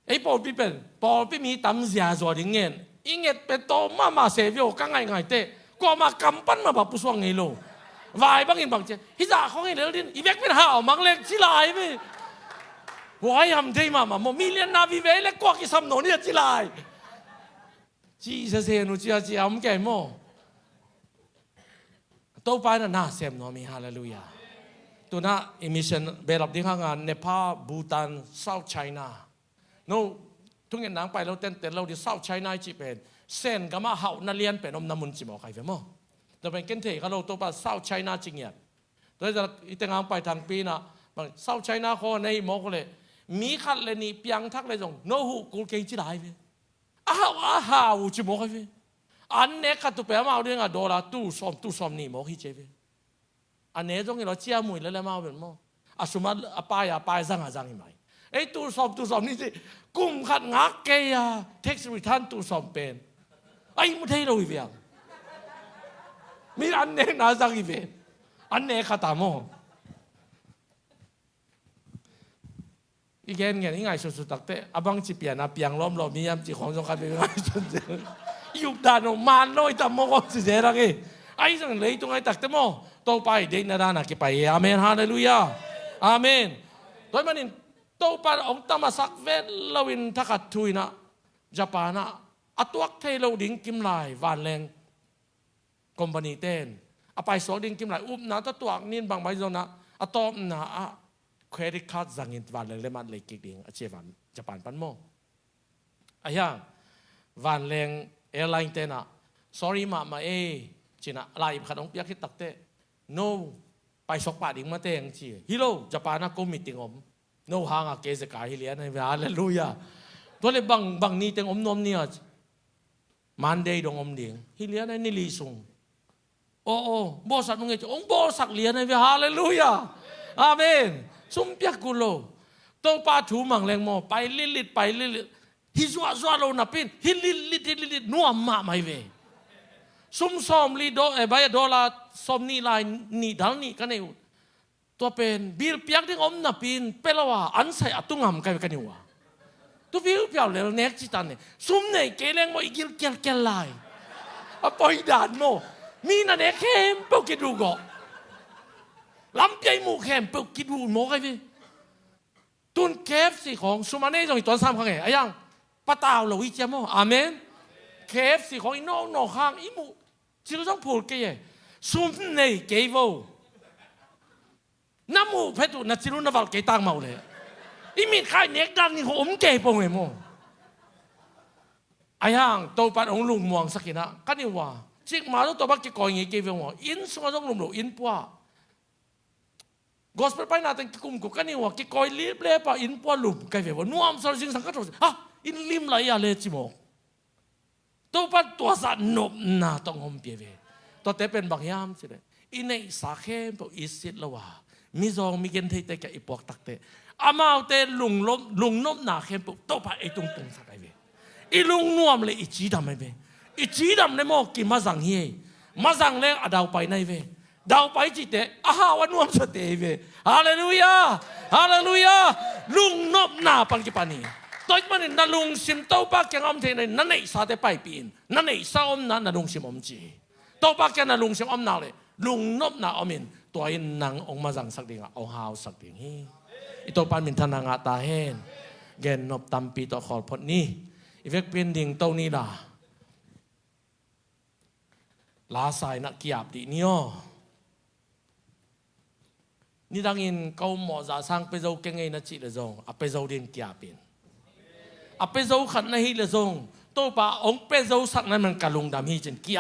Ei pawlpi pen pawlpi mi tam ziazua ding ngen i nget pen tawm mahmah se vio ka ngaihngaih teh kuamah kam pan mah bah pusuak ngei lo. Vai bangin bang cia hih zah khawng hi lel din i vek pen hau mang leng ci lai ve. Huai ham thei mahmah maw million na vive le kuak i sam nawn hi a ci lai. Ci sese nu cia cia om kei maw. Topa in a na sem nuam hi. Halleluiah. Tuna i mission belap ding hanga Nepal, Bhutan, South China. No thungetna ang pai lo tentel lo di South China i cih pen Sen gama hauhna lian pen omna mun ci mawk ahi ve maw. Tua pen ken thei kha lo Topa South China ci ngiat. Tua i tengang pai thangpi na South China khaw nei mawk le mi khat le nih piangthak le zong no huh kul keng ci lai ve. A hau a hau ci mawk ahi ve. An nek khat tu pe amau dinga dollar tu sawm tu sawm nih mawk hi ce ve. A ne zong hi lo cia mui le le mau ben maw. A sum a pai a pai zang a zang hi mai. Ei tu sawm tu sawm nih ci kum khat ngak kei a tax return tu sawm pen. Ai mu thei lo hi viang. Mi an nek na zang hi ve. An nek khat a maw. I gen ngen i ngaihsut sut takte a bang ci pian a piang lawm lawm mi hiam ci khawng zong khat vei ngaihsut zel. I up dan uh man lo i tam mawk om ci zel ang hi. Ahi zong leitung ahi takte maw Topa i deihna dan a kipai hi. Amen. Halleluiah. Amen. Tua hi manin Topa ong tam a sak vet lo in thakhat thu in ah Japan ah a tuak thei lo ding kim lai vanleng company ten a paisuak ding kim lai upna tawh tuak nin bangmah hi zongna a tawpna ah credit card zangin vanleng le mat lei kik ding a cia van Japan pan maw. A hiang vanleng airline tenah sorry mahmah ei cinah lai ip khat hong piak hit takte no paisuak pah ding mate ang ci hi lo Japan ah ko meeting om. No hanga kei zekai hi lian ahi ve. Halleluiah. Tua le bang bang ni teng om nuam nia. Monday dong om ding hi lian ahi ni li sung. O o bawlsak nung e ci ong bawlsak lian ahi ve. Halleluiah. Amen. Sum piak kul lo. Topa thu mang leng maw, pai litlit, pai litlit. Hi zuahzuah lo napi in, hi litlit, hi litlit, nuam mahmah hi ve. Sum sawmli do, eh, bai a dollar sawmnih lai nih dal nih ka nei uh. Tua pen, bill piak ding om napi in, pia lo a, an sai a tu ngam kai ve ka ni uh a. Tu piu piau lel nek ci tan ne. Sum nei kei leng maw i gil kialkial lai. A poi dan maw. Mi na nek khempeuh kiduh gawh. Lampi a i muh khempeuh kiduh maw kai ve. Tun K F C khawng, sum a nei zong i tuan sam kha nge. A yang, patau lo i cia maw. Amen. K F C khawng i nawknawk hang i muh. Cil zong phul kei e. Sum nei kei vo. Na muh phet uh, na cil uh na valh kei tang mah uh leh. I mit khai nek dan ni khawng om kei pong e maw. A yang, Topan hong lungmuangsak in ah. Ka ni uh a. Cikmah zong Topa kikawi ngei kei ve maw. Inn sungah zong lum lo, inn pua. Gospel paina teng kikum ko ka ni uh a, kikawi liplep a inn pua lum kai ve ua. Nuamsa lo zingsang ka tho. Ha, inn lim lai a le ci mawk. Topa tua zah nopna tawh hong ompih ve. Tuate pen bang hiam cih leh, i neihsa khempeuh i sit lo a, mizawng migentheite kiang i puak takteh, amaute lungnop, lungnopna khempeuh Topa ei tung tungsak ai ve. I lungnuam le i cidam ai ve. I cidam le maw kimazang hi ei. Mazang le a daupai nai ve. Daupai cihte a hau a nuamsate hi ve. Halleluiah. Halleluiah. Lungnopna pan kipan hi. Tua ahih manin na lungsim Topa kiang a om thei na neihsate paipih in. Na neihsa omna na lungsim om ci hi. Topa kiang na lungsim om nak leh lungnopna om in, tua in nang hong mazangsak ding a, hong hausak ding hi. I Topa minthanna ngah ta hen. Gennop tampi tawh khawl phot ni. I vekpi in ding to ni la. Lasa in ah ki-ap dih ni aw. Nidangin ko mawhza sang pia zo keng ei na cih leh zong a pia zo ding ki-ap in. A pia zo khat na hih leh zong Topa hong pia zo sak na man ka lungdam hi ci-in ki-ap